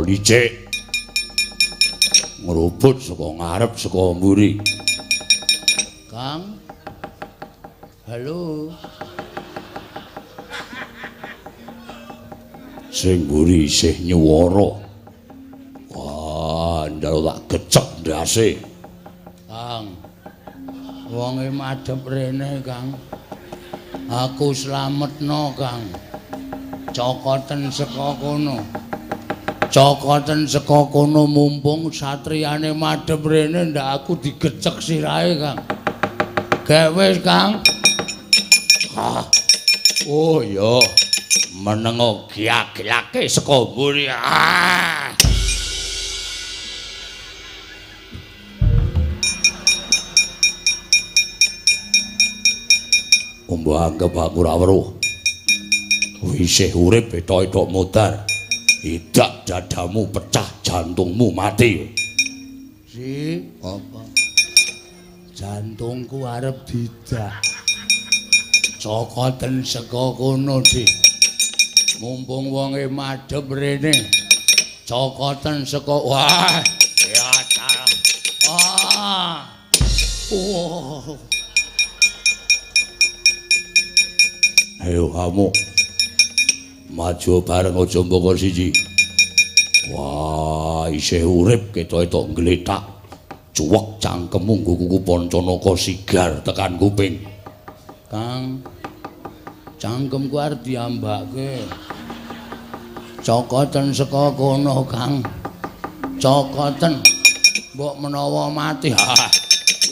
A: Licik ngrubut saka ngarep saka mburi.
C: Kang. Halo.
A: Sing mburi isih nyuwara. Wah, njaluk tak gecek ndase.
C: Kang. Wonge madhep rene, Kang. Aku slametno, Kang. Cokoten saka kono. Cokoten saka kono mumpung satriyane madhep rene ndak aku digecek sirahe, Kang. Gek wis, Kang.
A: Ah. Oh iya. Menengo giak-giake saka mburi. Ah. Mbok anggep aku ora weruh. Isih urip etok-etok modar. Idak dadamu pecah, jantungmu mati.
C: Si, apa? Jantungku arep didak. Cokoten saka kono, Dik. Mumpung wonge madhep rene. Cokoten saka wah, ya salah. Ah. Oh.
A: Ayo kamu. Maju bareng aja mboko siji. Wah, isih urip ketok-etok ngletak. Cuwek cangkemmu nggo kuku Pancanaka sigar tekan kuping.
C: Kang, cangkemku arep diambake. Cokoten saka kono, Kang. Cokoten. Mbok menawa mati.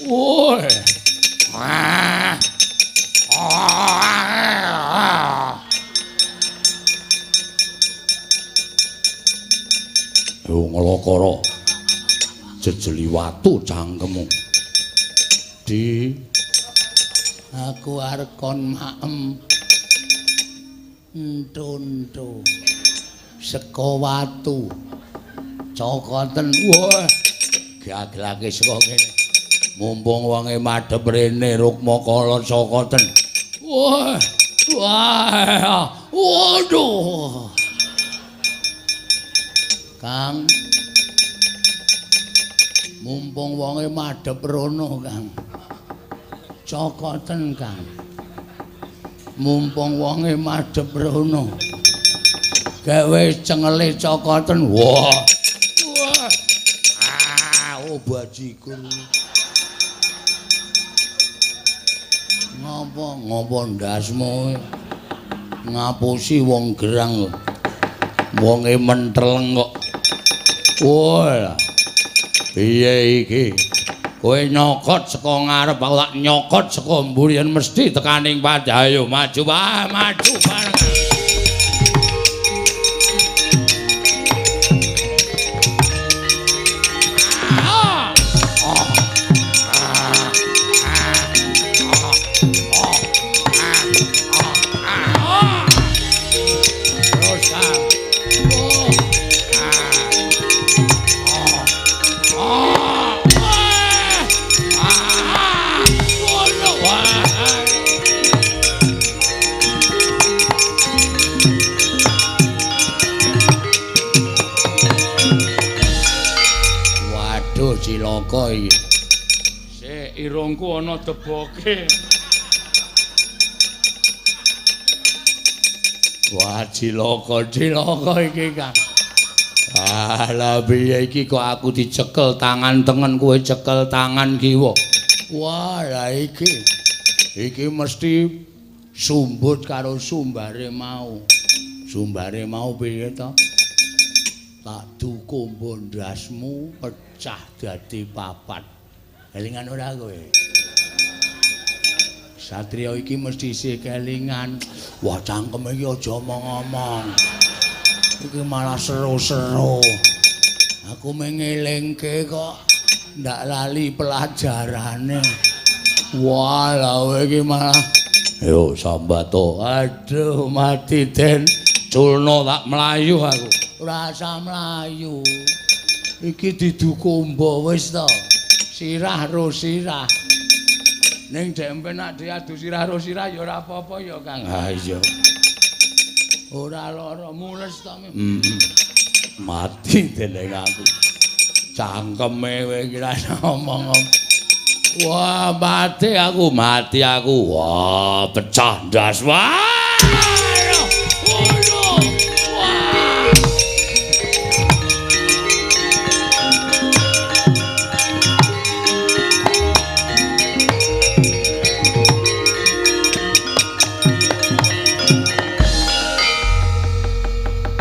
A: Woi. Ah. Yo nglokoro. Jejeli watu cangkemmu.
C: Di aku arep kon maem entu-entu saka watu. Cokoten.
A: Wah, gaglake saka kene. Mumpung wonge madhep rene Rukmakala cokoten.
C: Wah, wah, waduh. Kang, mumpung wonge madhep rono, Kang. Cokoten, Kang. Mumpung wonge madhep rono. Gawe cengele cokoten.
A: Wah. Wah. Ah, oh bajigur.
C: Ngopo ngopo ndasmu ngapusi wong gerang.
A: Wonge menteleng kok. Wah. Piye iki? Kowe nyokot saka ngarep, aku tak nyokot saka mburi yen mesti tekaning padha. Ayo maju, wah, maju bareng.
C: Cilaka iki.
B: Sik irungku ana deboke.
C: Wah, cilaka, cilaka iki, Kang. Ah, lha piye iki kok aku dicekel tangan tengen kowe cekel tangan kiwa. Wah, lah iki. Iki mesti sumbut karo sumbare mau. Sumbare mau piye to? Tak dukumbo ndasmu pecah dadi papat. Kelingan ora kowe? Satria iki mesti isih kelingan. Wah, cangkem iki aja omong-omong. Iki malah seru-seru. Aku mengelingke kok ndak lali pelajarane. Wah, lha kowe iki malah
A: ayo sambato.
C: Aduh, mati den.
A: Culno tak mlayu aku.
C: Ora usah mlayu. Iki didukumbo wis to. Sirah ro sirah. Ning dek empen nak diadu sirah ro sirah ya ora apa-apa ya, Kang.
A: Ha iya.
C: Ora lara mules to.
A: Mati dening aku.
C: Cangkeme kowe iki ra ngomong. Wah, mati aku, mati aku.
A: Wah, pecah ndas. Wah.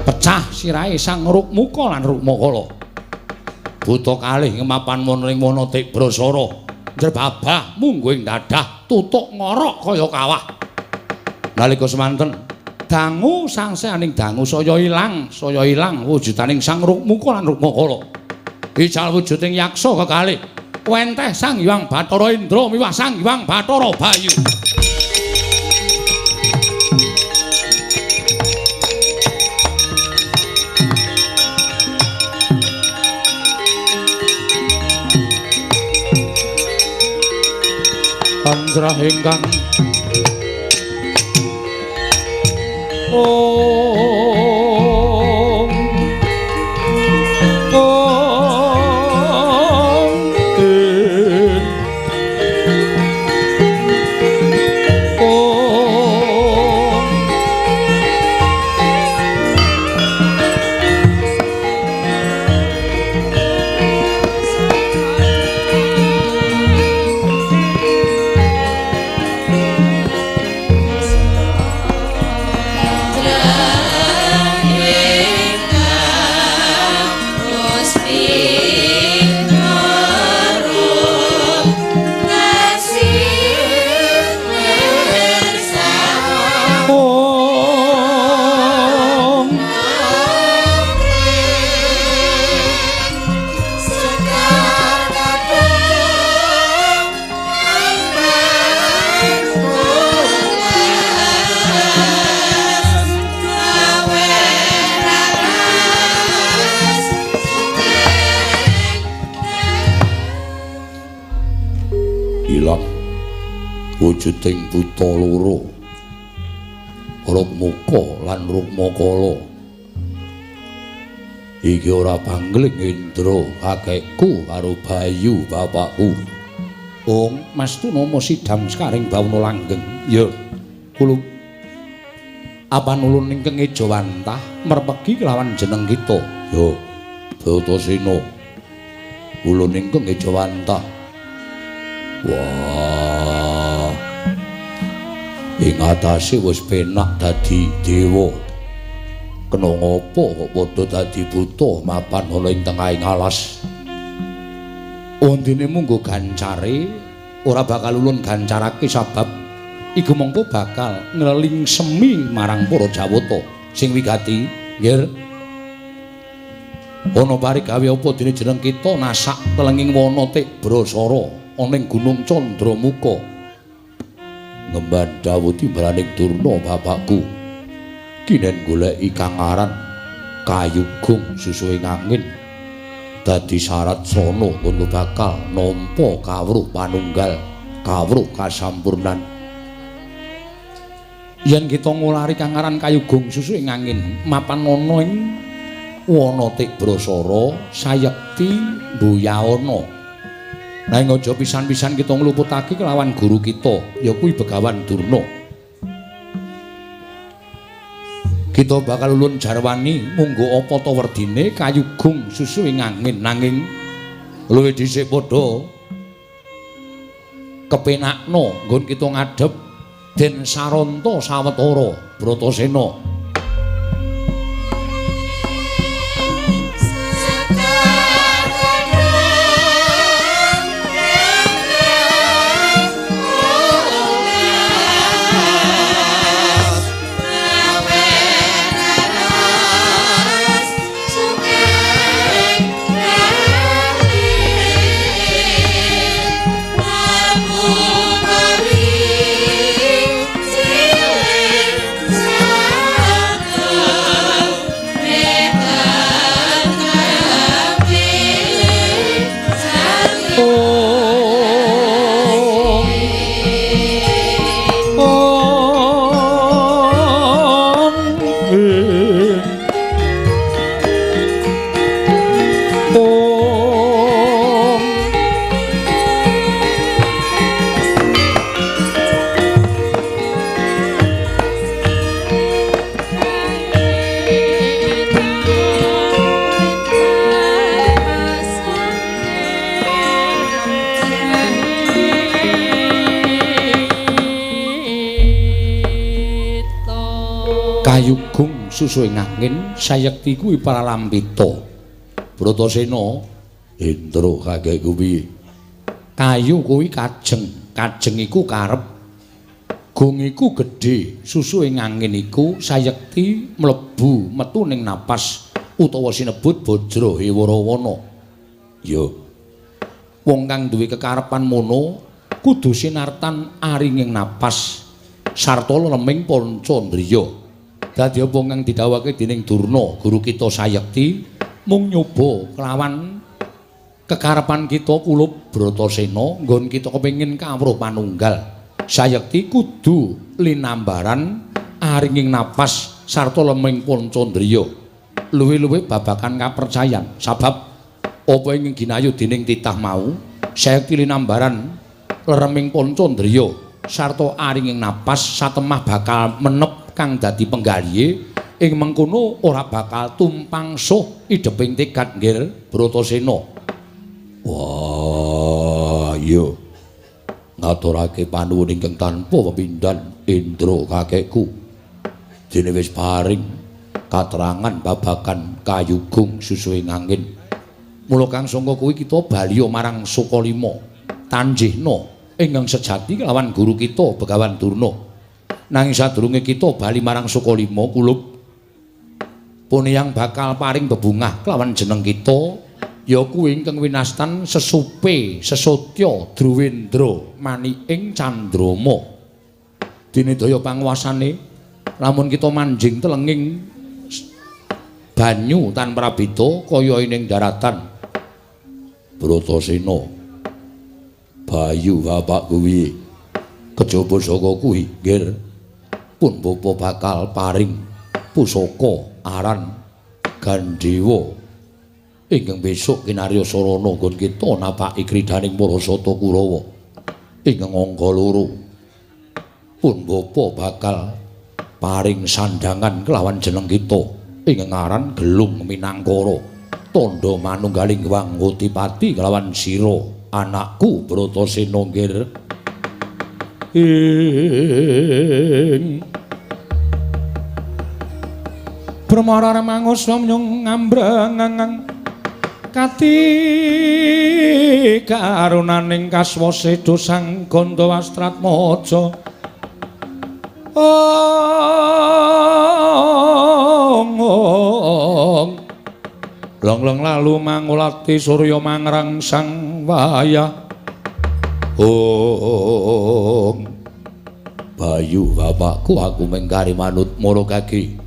A: Pecah sirahe Sang Rukmuka lan Rukmakala. Buta kalih ngemapan wana ing wana Tibrasara. Njrebabah mungguh ing dadah tutuk ngorok kaya kawah. Nalika semanten dangu sangseaning dangu saya ilang wujudaning Sang Rukmuka lan Rukmakala. Ical wujuding yaksa kekalih. Wenteh Sang Hyang Bathara Indra miwah Sang Hyang Bathara Bayu. Manjrah ingkang Om Om Ing Om Om Ilang wujuding buta loro, Rukmaka lan Rukmakala. Iki ora pangling Indra kakekku karo Bayu bapakku. Ong Mas Tunama sidam sekaring bawana langgeng. Ya, kula apan ulun ingkang ejawantah merpegi kelawan jeneng kita. Ya, Bratasena. Ulun ingkang ejawantah. Wah. Ing atase wis penak dadi dewa. Kena ngapa kok padha dadi buta mapan ana ing tengahing alas. Wondene munggo gancare ora bakal ulun gancarake sabab iku mengko bakal ngleling semi marang para Jawata sing wigati. Nggih. Ana parigawe apa dene jeneng kita nasak telenging wana Tibrasara ana ing Gunung Candramuka. Ngemban dawuh timbalaning Durna bapakku. Kinen goleki kang aran kayugung susuhing angin dadi syarat srana nggon bakal nampa kawruh panunggal kawruh kasampurnan. Yen kita ngulari kang aran kayugung susuhing angin mapan ana ing wana Tibrasara sayekti mbuyaana. Nanging aja pisan-pisan kita ngluputake kelawan guru kita ya kuwi Begawan Durna. Kita bakal ulun jarwani munggo apa ta werdine kayugung susuhing angin, nanging luwih dhisik padha kepenakno nggon kita ngadhep Den Saranta sawetara Bratasena. Kayugung susuhing angin sayekti kuwi pralampita. Bratasena, Indra kakekku piye? Kayu kuwi kajeng, kajeng iku karep, gung iku gedhe, susuhing angin iku sayekti mlebu metu ning napas utawa sinebut bajra hewarawana. Ya. Wong kang duwe kekarepan mono kudu sinartan aringing napas sarta leming pancandriya. Dadi apa kang didhawuhake dening Durna guru kita sayekti mung nyoba kelawan kekarepan kita kulup Bratasena nggon kita kepengin kawruh panunggal. Sayekti kudu linambaran aringing napas sarta leming pancandriya. Luwih-luwih babagan kapercayan sabab apa ing ginayu dening titah mau sayekti linambaran lereming pancandriya sarta aringing napas satemah bakal menep kang dadi penggalihe ing mengkono ora bakal tumpang suh idheping tekad nggir Bratasena. Wah, iya. Ngaturake panuwun ingkang tanpa pepindhan Indra kakekku. Dene wis paring katerangan babagan kayugung susuhing angin. Mula kang sangka kuwi kita baliya marang Sukalima, tanjihna ingkang sejati kelawan guru kita Begawan Durna. Nanging sadurunge kita bali marang Sukalima kulup puniyang bakal paring bebungah kelawan jeneng kita ya kuwi ingkang winastan sesupe sesotya Druwendra maniking Candrama. Dene daya panguwasane lamun kita manjing telenging banyu tanpa prabita kaya ing daratan. Bratasena, Bayu bapak kuwi kejaba saka kuwi nggir pun bapa bakal paring pusaka aran Gandewa ingkang besok kinarya sarana nggon kita napaki kridaning para sata Kurawa ingkang angka loro. Pun bapa bakal paring sandhangan kelawan jeneng kita ingkang aran Gelung Minangkara tandha manunggaling Wangotipati kelawan sira anakku Bratasena nggir. Ing
B: Brahmara mangusa nyung ngambreng kati karunaning kaswasa dosang Ganda Wastratmaja. Ong ong long-long lalu mangulati surya mangrangsang wayah.
A: Ong Bayu bapakku aku mengkari manut mara kaki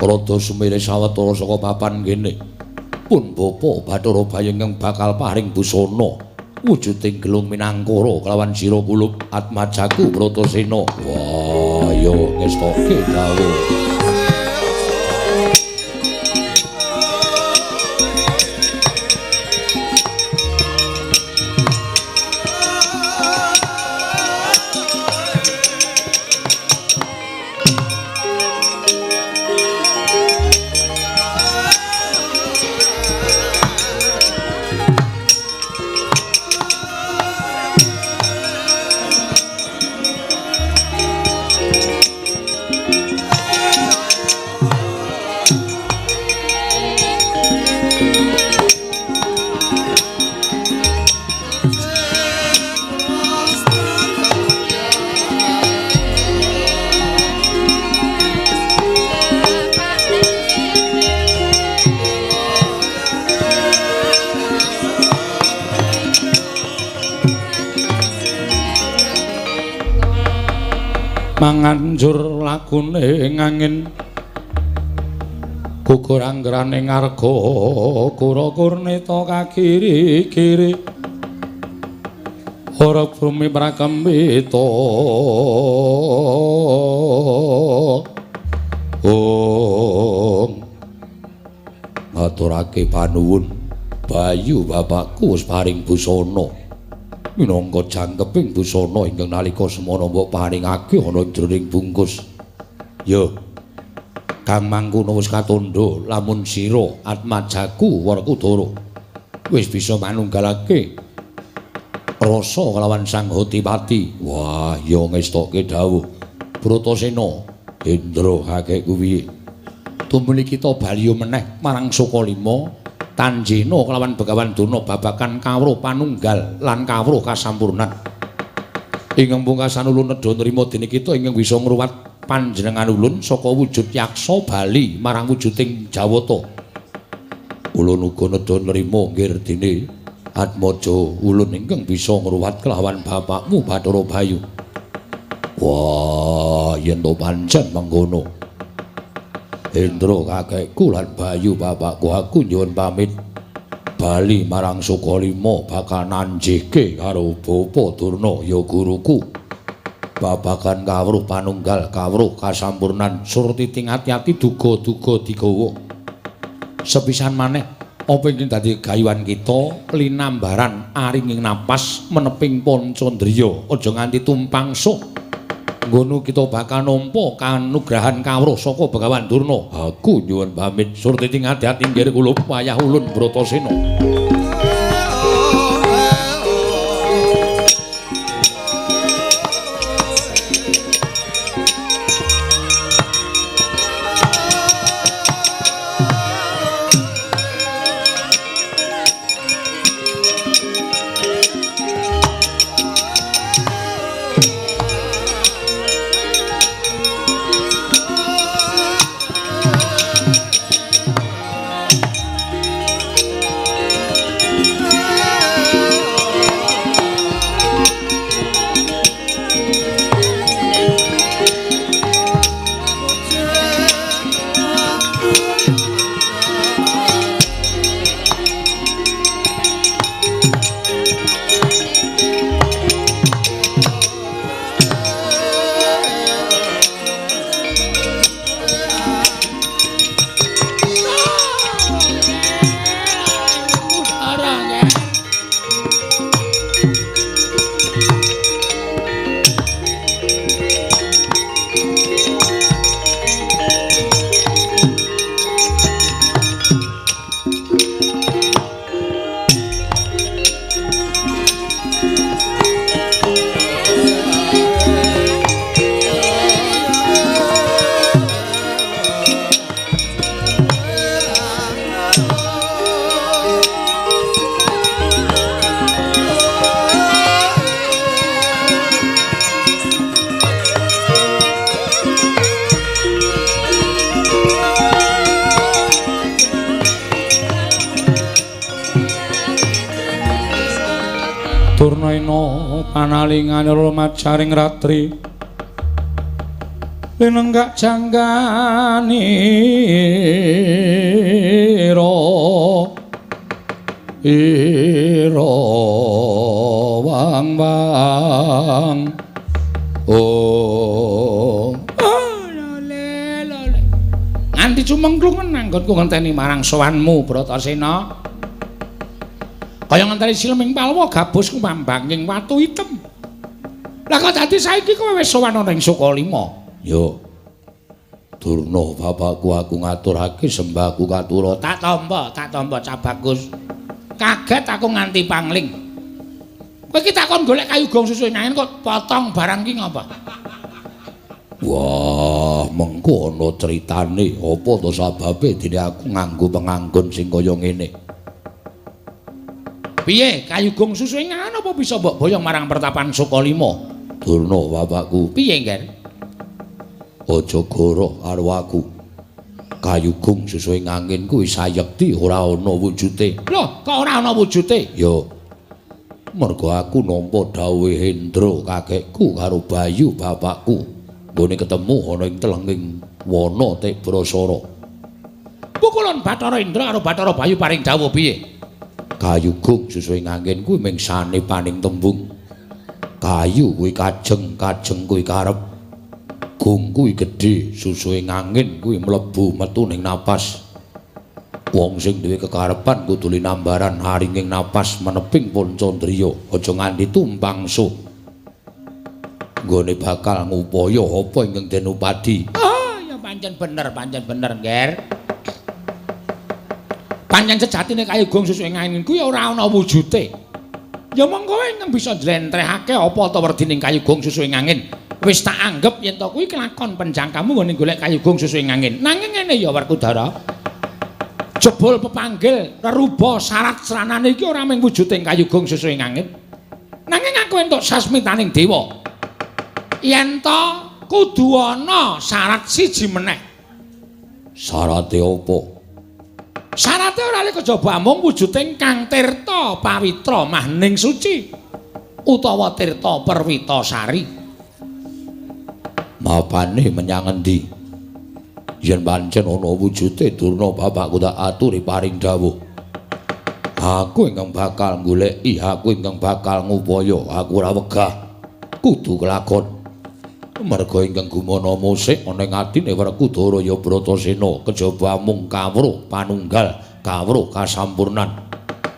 A: rada sumire sawetara saka papan kene. Pun bapa Bathara Bayu ingkang bakal paring busana wujuding Gelung Minangkara kelawan sira kulup atmajaku Bratasena. Wah, ya ngestoke dawuh.
B: Manganjur lakune ngangin gugur anggrane ngarga kura kurnita kakiri-kiri ora bumi prakembita.
A: Ong ngaturake panuwun Bayu bapakku wis paring busana minangka jangkeping busana ingkang nalika semana mbok paringake ana ing jroning bungkus. Ya, kang mangkono wis katandha lamun sira atmajaku Werkudara wis bisa manunggalake rasa kelawan Sang Hotipati. Wah, ya ngestoke dawuh Bratasena. Indra kakekku piye?
B: Tumuli kita baliya meneh marang Sukalima tanjena kelawan Begawan Durna babagan kawruh panunggal lan kawruh kasampurnan. Ingkang pungkasan ulun nedha nrima dene kita ingkang bisa ngruwat panjenengan ulun saka wujud yaksa bali marang wujuding Jawata.
A: Ulun uga nedha nrima nggir dene atmaja ulun ingkang bisa ngruwat kelawan bapakmu Bathara Bayu. Wah, yen to pancen mengkono. Indra kakekku lan Bayu bapakku aku nyuwun pamit bali marang Sukalima bakal nanjihke karo Bapa Durna ya guruku. Babagan kawruh panunggal kawruh kasampurnan surtiting ati-ati duga-duga digawa. Sepisan maneh apa ingkang dadi gayuhan kita linambaran aringing napas meneping pancandriya aja nganti tumpang suh. Ngono kita bakal nampa kanugrahan kawruh saka Begawan Durna. Aku nyuwun pamit surtiting ati-ati nggir kula wayah ulun Bratasena. Panalingan macaring ratri linenggak jangganira ira wang wang oh lole lole nganti cumengklungen anggonku ngenteni marang sowanmu Bratasena. Kaya ngenteni sileming palwa gabus kumambanging watu item. Lah kok dadi saiki kowe wis sowan ana ing Sukalima? Yo. Durna bapakku aku ngaturake sembahku katura.
C: Tak tampa Cabagus. Kaget aku nganti pangling. Kowe iki takon golek kayu gong susu angin kok potong barang ki ngapa?
A: Wah, mengko ana critane apa to sababe dene aku nganggo penganggon sing kaya ngene.
C: Piye kayu gong susu angin apa bisa mbok boyong marang pertapan Sukalima?
A: Durna bapakku.
C: Piye, Ngger?
A: Aja goroh karo aku. Kayu gong susu angin kuwi sayekti ora ana wujute.
C: Lho, kok ora ana wujute?
A: Ya. Mergo aku nampa dawuhe Hendra kakekku karo Bayu bapakku. Nggone ketemu ana ing telenging wana Tebrasara.
C: Pukulun Bathara Indra karo Bathara Bayu paring dawuh piye?
A: Kayu gong susu angin kuwi ming sanepaning tembung. Kayu kuwi kajeng, kajeng kuwi karep. Gong kuwi gedhe, susuhe angin kuwi mlebu metu ning napas. Wong sing duwe kekarepan kudu linambaran aringing napas meneping pancandriya, aja nganti tumpang suh. Nggone bakal ngupaya apa ingkang den upadi.
C: Oh, ya pancen bener, Ngger. Pancen sejatine kayu gong susuhe angin kuwi ora ana wujute. Ya monggo ingkang bisa njlentrehake apa ta werdining kayu gong susuhe angin. Wis tak anggep yen to kuwi kelakon penjangkamu nggone golek kayu gong susuhe angin. Nanging ngene ya Werkudara. Jebul pepanggil reruba syarat sranane iki ora mung wujuding kayu gong susuhe angin. Nanging aku entuk sasmitaning dewa. Yen to kudu ana syarat siji meneh.
A: Syarate apa?
C: Syarate ora lek kejaba amung wujuding Kang Tirta Pawitra Mahning Suci utawa Tirta Perwitasari.
A: Mapane menyang endi? Yen pancen ana wujute Durna bapakku tak aturi paring dawuh. Aku ingkang bakal goleki, aku ingkang bakal ngupaya, aku ora wegah. Kudu kelakon. Merga ingkang gumana musik ana ing atine Werkudara ya Bratasena kejaba amung kawruh panunggal, kawruh kasampurnan.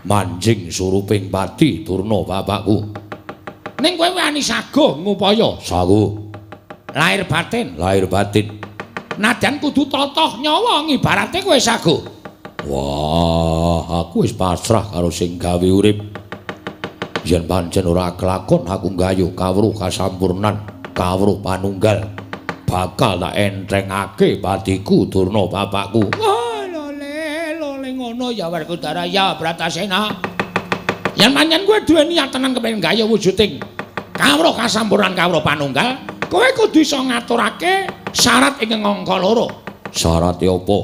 A: Manjing suruping pati Durna bapakku.
B: Ning kowe wani saguh ngupaya?
A: Saguh.
B: Lahir batin,
A: lahir batin.
B: Nadyan kudu totoh nyawa ngibarate kowe saguh.
A: Wah, aku wis pasrah karo sing gawe urip. Yen pancen ora kelakon aku nggayuh kawruh kasampurnan, kawruh panunggal, bakal tak enthengake patiku Durna bapakku.
B: Wah, lole, lole ngono ya Werkudara ya Bratasena. Yen pancen kowe duwe niat tenan kepengin nggayuh wujuding kawruh kasampurnan, kawruh panunggal, kowe kudu iso ngaturake syarat ingkang angka loro.
A: Syarate apa?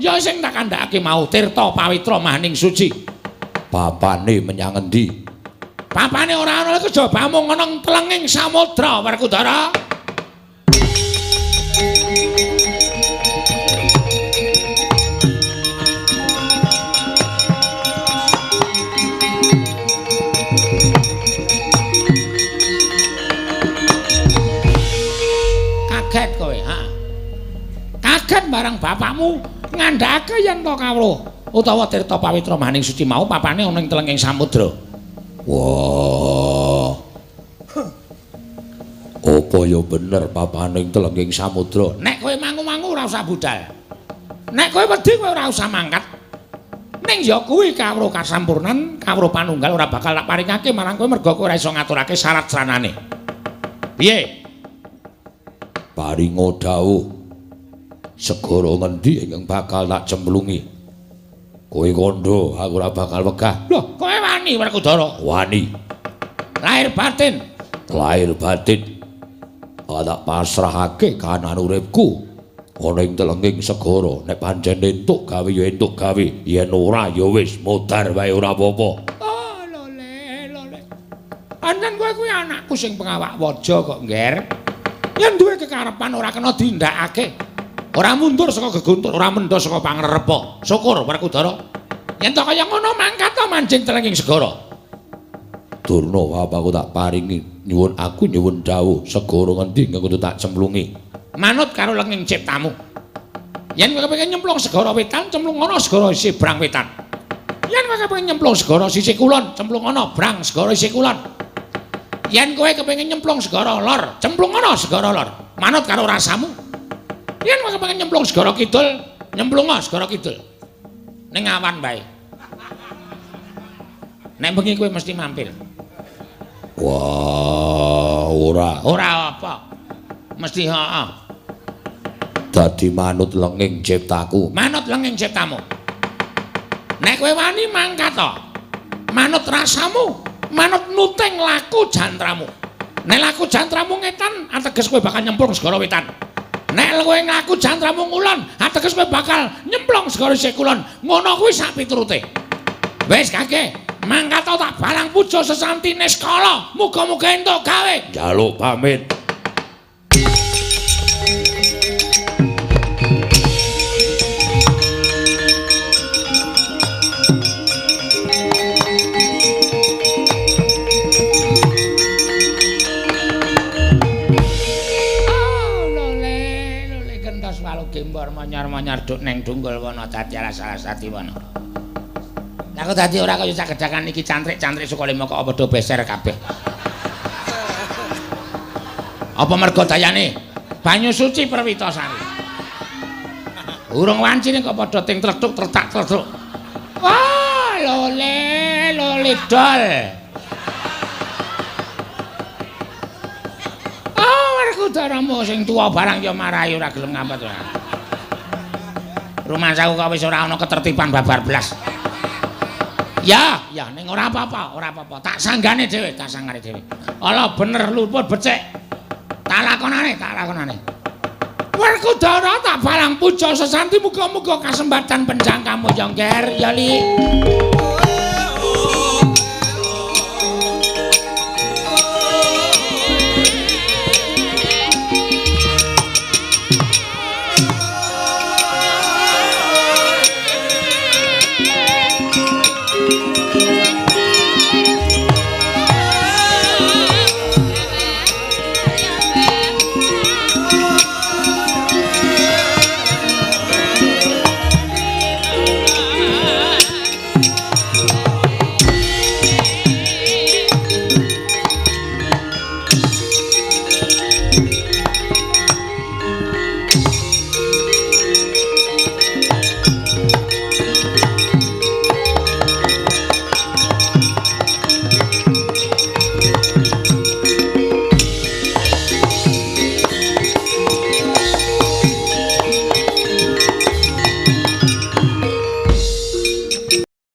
B: Ya sing tak kandhakake mau, tirta pawitra maning suci.
A: Papane menyang endi?
B: Papane ora ana kejaba mung ana telenging samudra Werkudara. Kaget kowe, ha? Kaget barang bapakmu ngandhakake yen to kawruh utawa tirta pawitra maning suci mau papane ana ing telenging samudra.
A: Wah. Apa ya bener papane ing telenging samudra?
B: Nek kowe mangu-mangu ora usah budal. Nek kowe wedi kowe ora usah mangkat. Ning ya kuwi kawruh kasampurnan, kawruh panunggal ora bakal tak paringake marang kowe merga kowe ora iso ngaturake syarat sranane. Piye?
A: Paringa dawuh. Segara ngendi ingkang bakal tak cemplungi? Kowe kandha, aku ora bakal wegah.
B: Loh, kowe wani Werkudara?
A: Wani.
B: Lahir batin.
A: Lahir batin. Tak pasrahake kahanan uripku ana ing telenging segara. Nek pancen entuk gawe ya entuk gawe, yen ora ya wis modar wae ora apa-apa.
B: Oh, lole, lole. Pancen kowe kuwi anakku sing pengawak waja kok, Ngger. Yen duwe kekarepan ora kena dindakake. Ora mundur saka geguntur, ora mendha saka pangrepa. Syukur Werkudara. Yen to kaya ngono mangkat to manjing telenging segara.
A: Durna bapakku tak paringi nyuwun, aku nyuwun dawuh segara ngendi ingkang kudu tak cemplungi.
B: Manut karo lenging ciptamu. Yen kowe kepengin nyemplung segara wetan, cemplung ana segara isih brang wetan. Yen kowe kepengin nyemplung segara sisih kulon, cemplung ana brang segara isih kulon. Yen kowe kepengin nyemplung segara lor, cemplung ana segara lor. Manut karo rasamu. Yen kowe kepengin nyemplung segara kidul, nyemplung segara kidul. Ning awan bae. Nek bengi kowe mesti mampir.
A: Wah, ora.
B: Ora apa. Mesti heeh.
A: Dadi manut lenging ciptaku.
B: Manut lenging ciptamu. Nek kowe wani mangkat to. Manut rasamu, manut nuting laku jantramu. Nek laku jantramu ngetan, ateges kowe bakal nyemplung segara wetan. Nek kowe ngaku jantramu ngulon, ateges kowe bakal nyemplung segara isih kulon. Ngono kuwi sak piturute. Wis kake, mangkat tak balang puja sesanti niskala. Muga-muga entuk gawe.
A: Njaluk pamit.
B: Gembor manyar-manyar duk neng dunggul wana dadi alas-alas wana. Lah kok dadi ora kaya sagedakan iki cantrik-cantrik Sukalima kok padha beser kabeh. Apa mergo dayane banyu suci Perwitasari. Urung wancine kok padha ting tletuk tretak tletuk. Wah, lole lole dol. Ah, Werkudaramu sing tuwa barang ya marahi ora gelem ngampet ora. Rumangsaku kok wis ora ana ketertiban babar blas. Ya, ya ning ora apa-apa, ora apa-apa. Tak sanggane dhewe, tak sanggane dhewe. Ala bener luput becik. Tak lakonane, tak lakonane. Werkudara tak balang puja sesanti muga-muga kasembatan penjangkamu ya, Ngger, ya Li.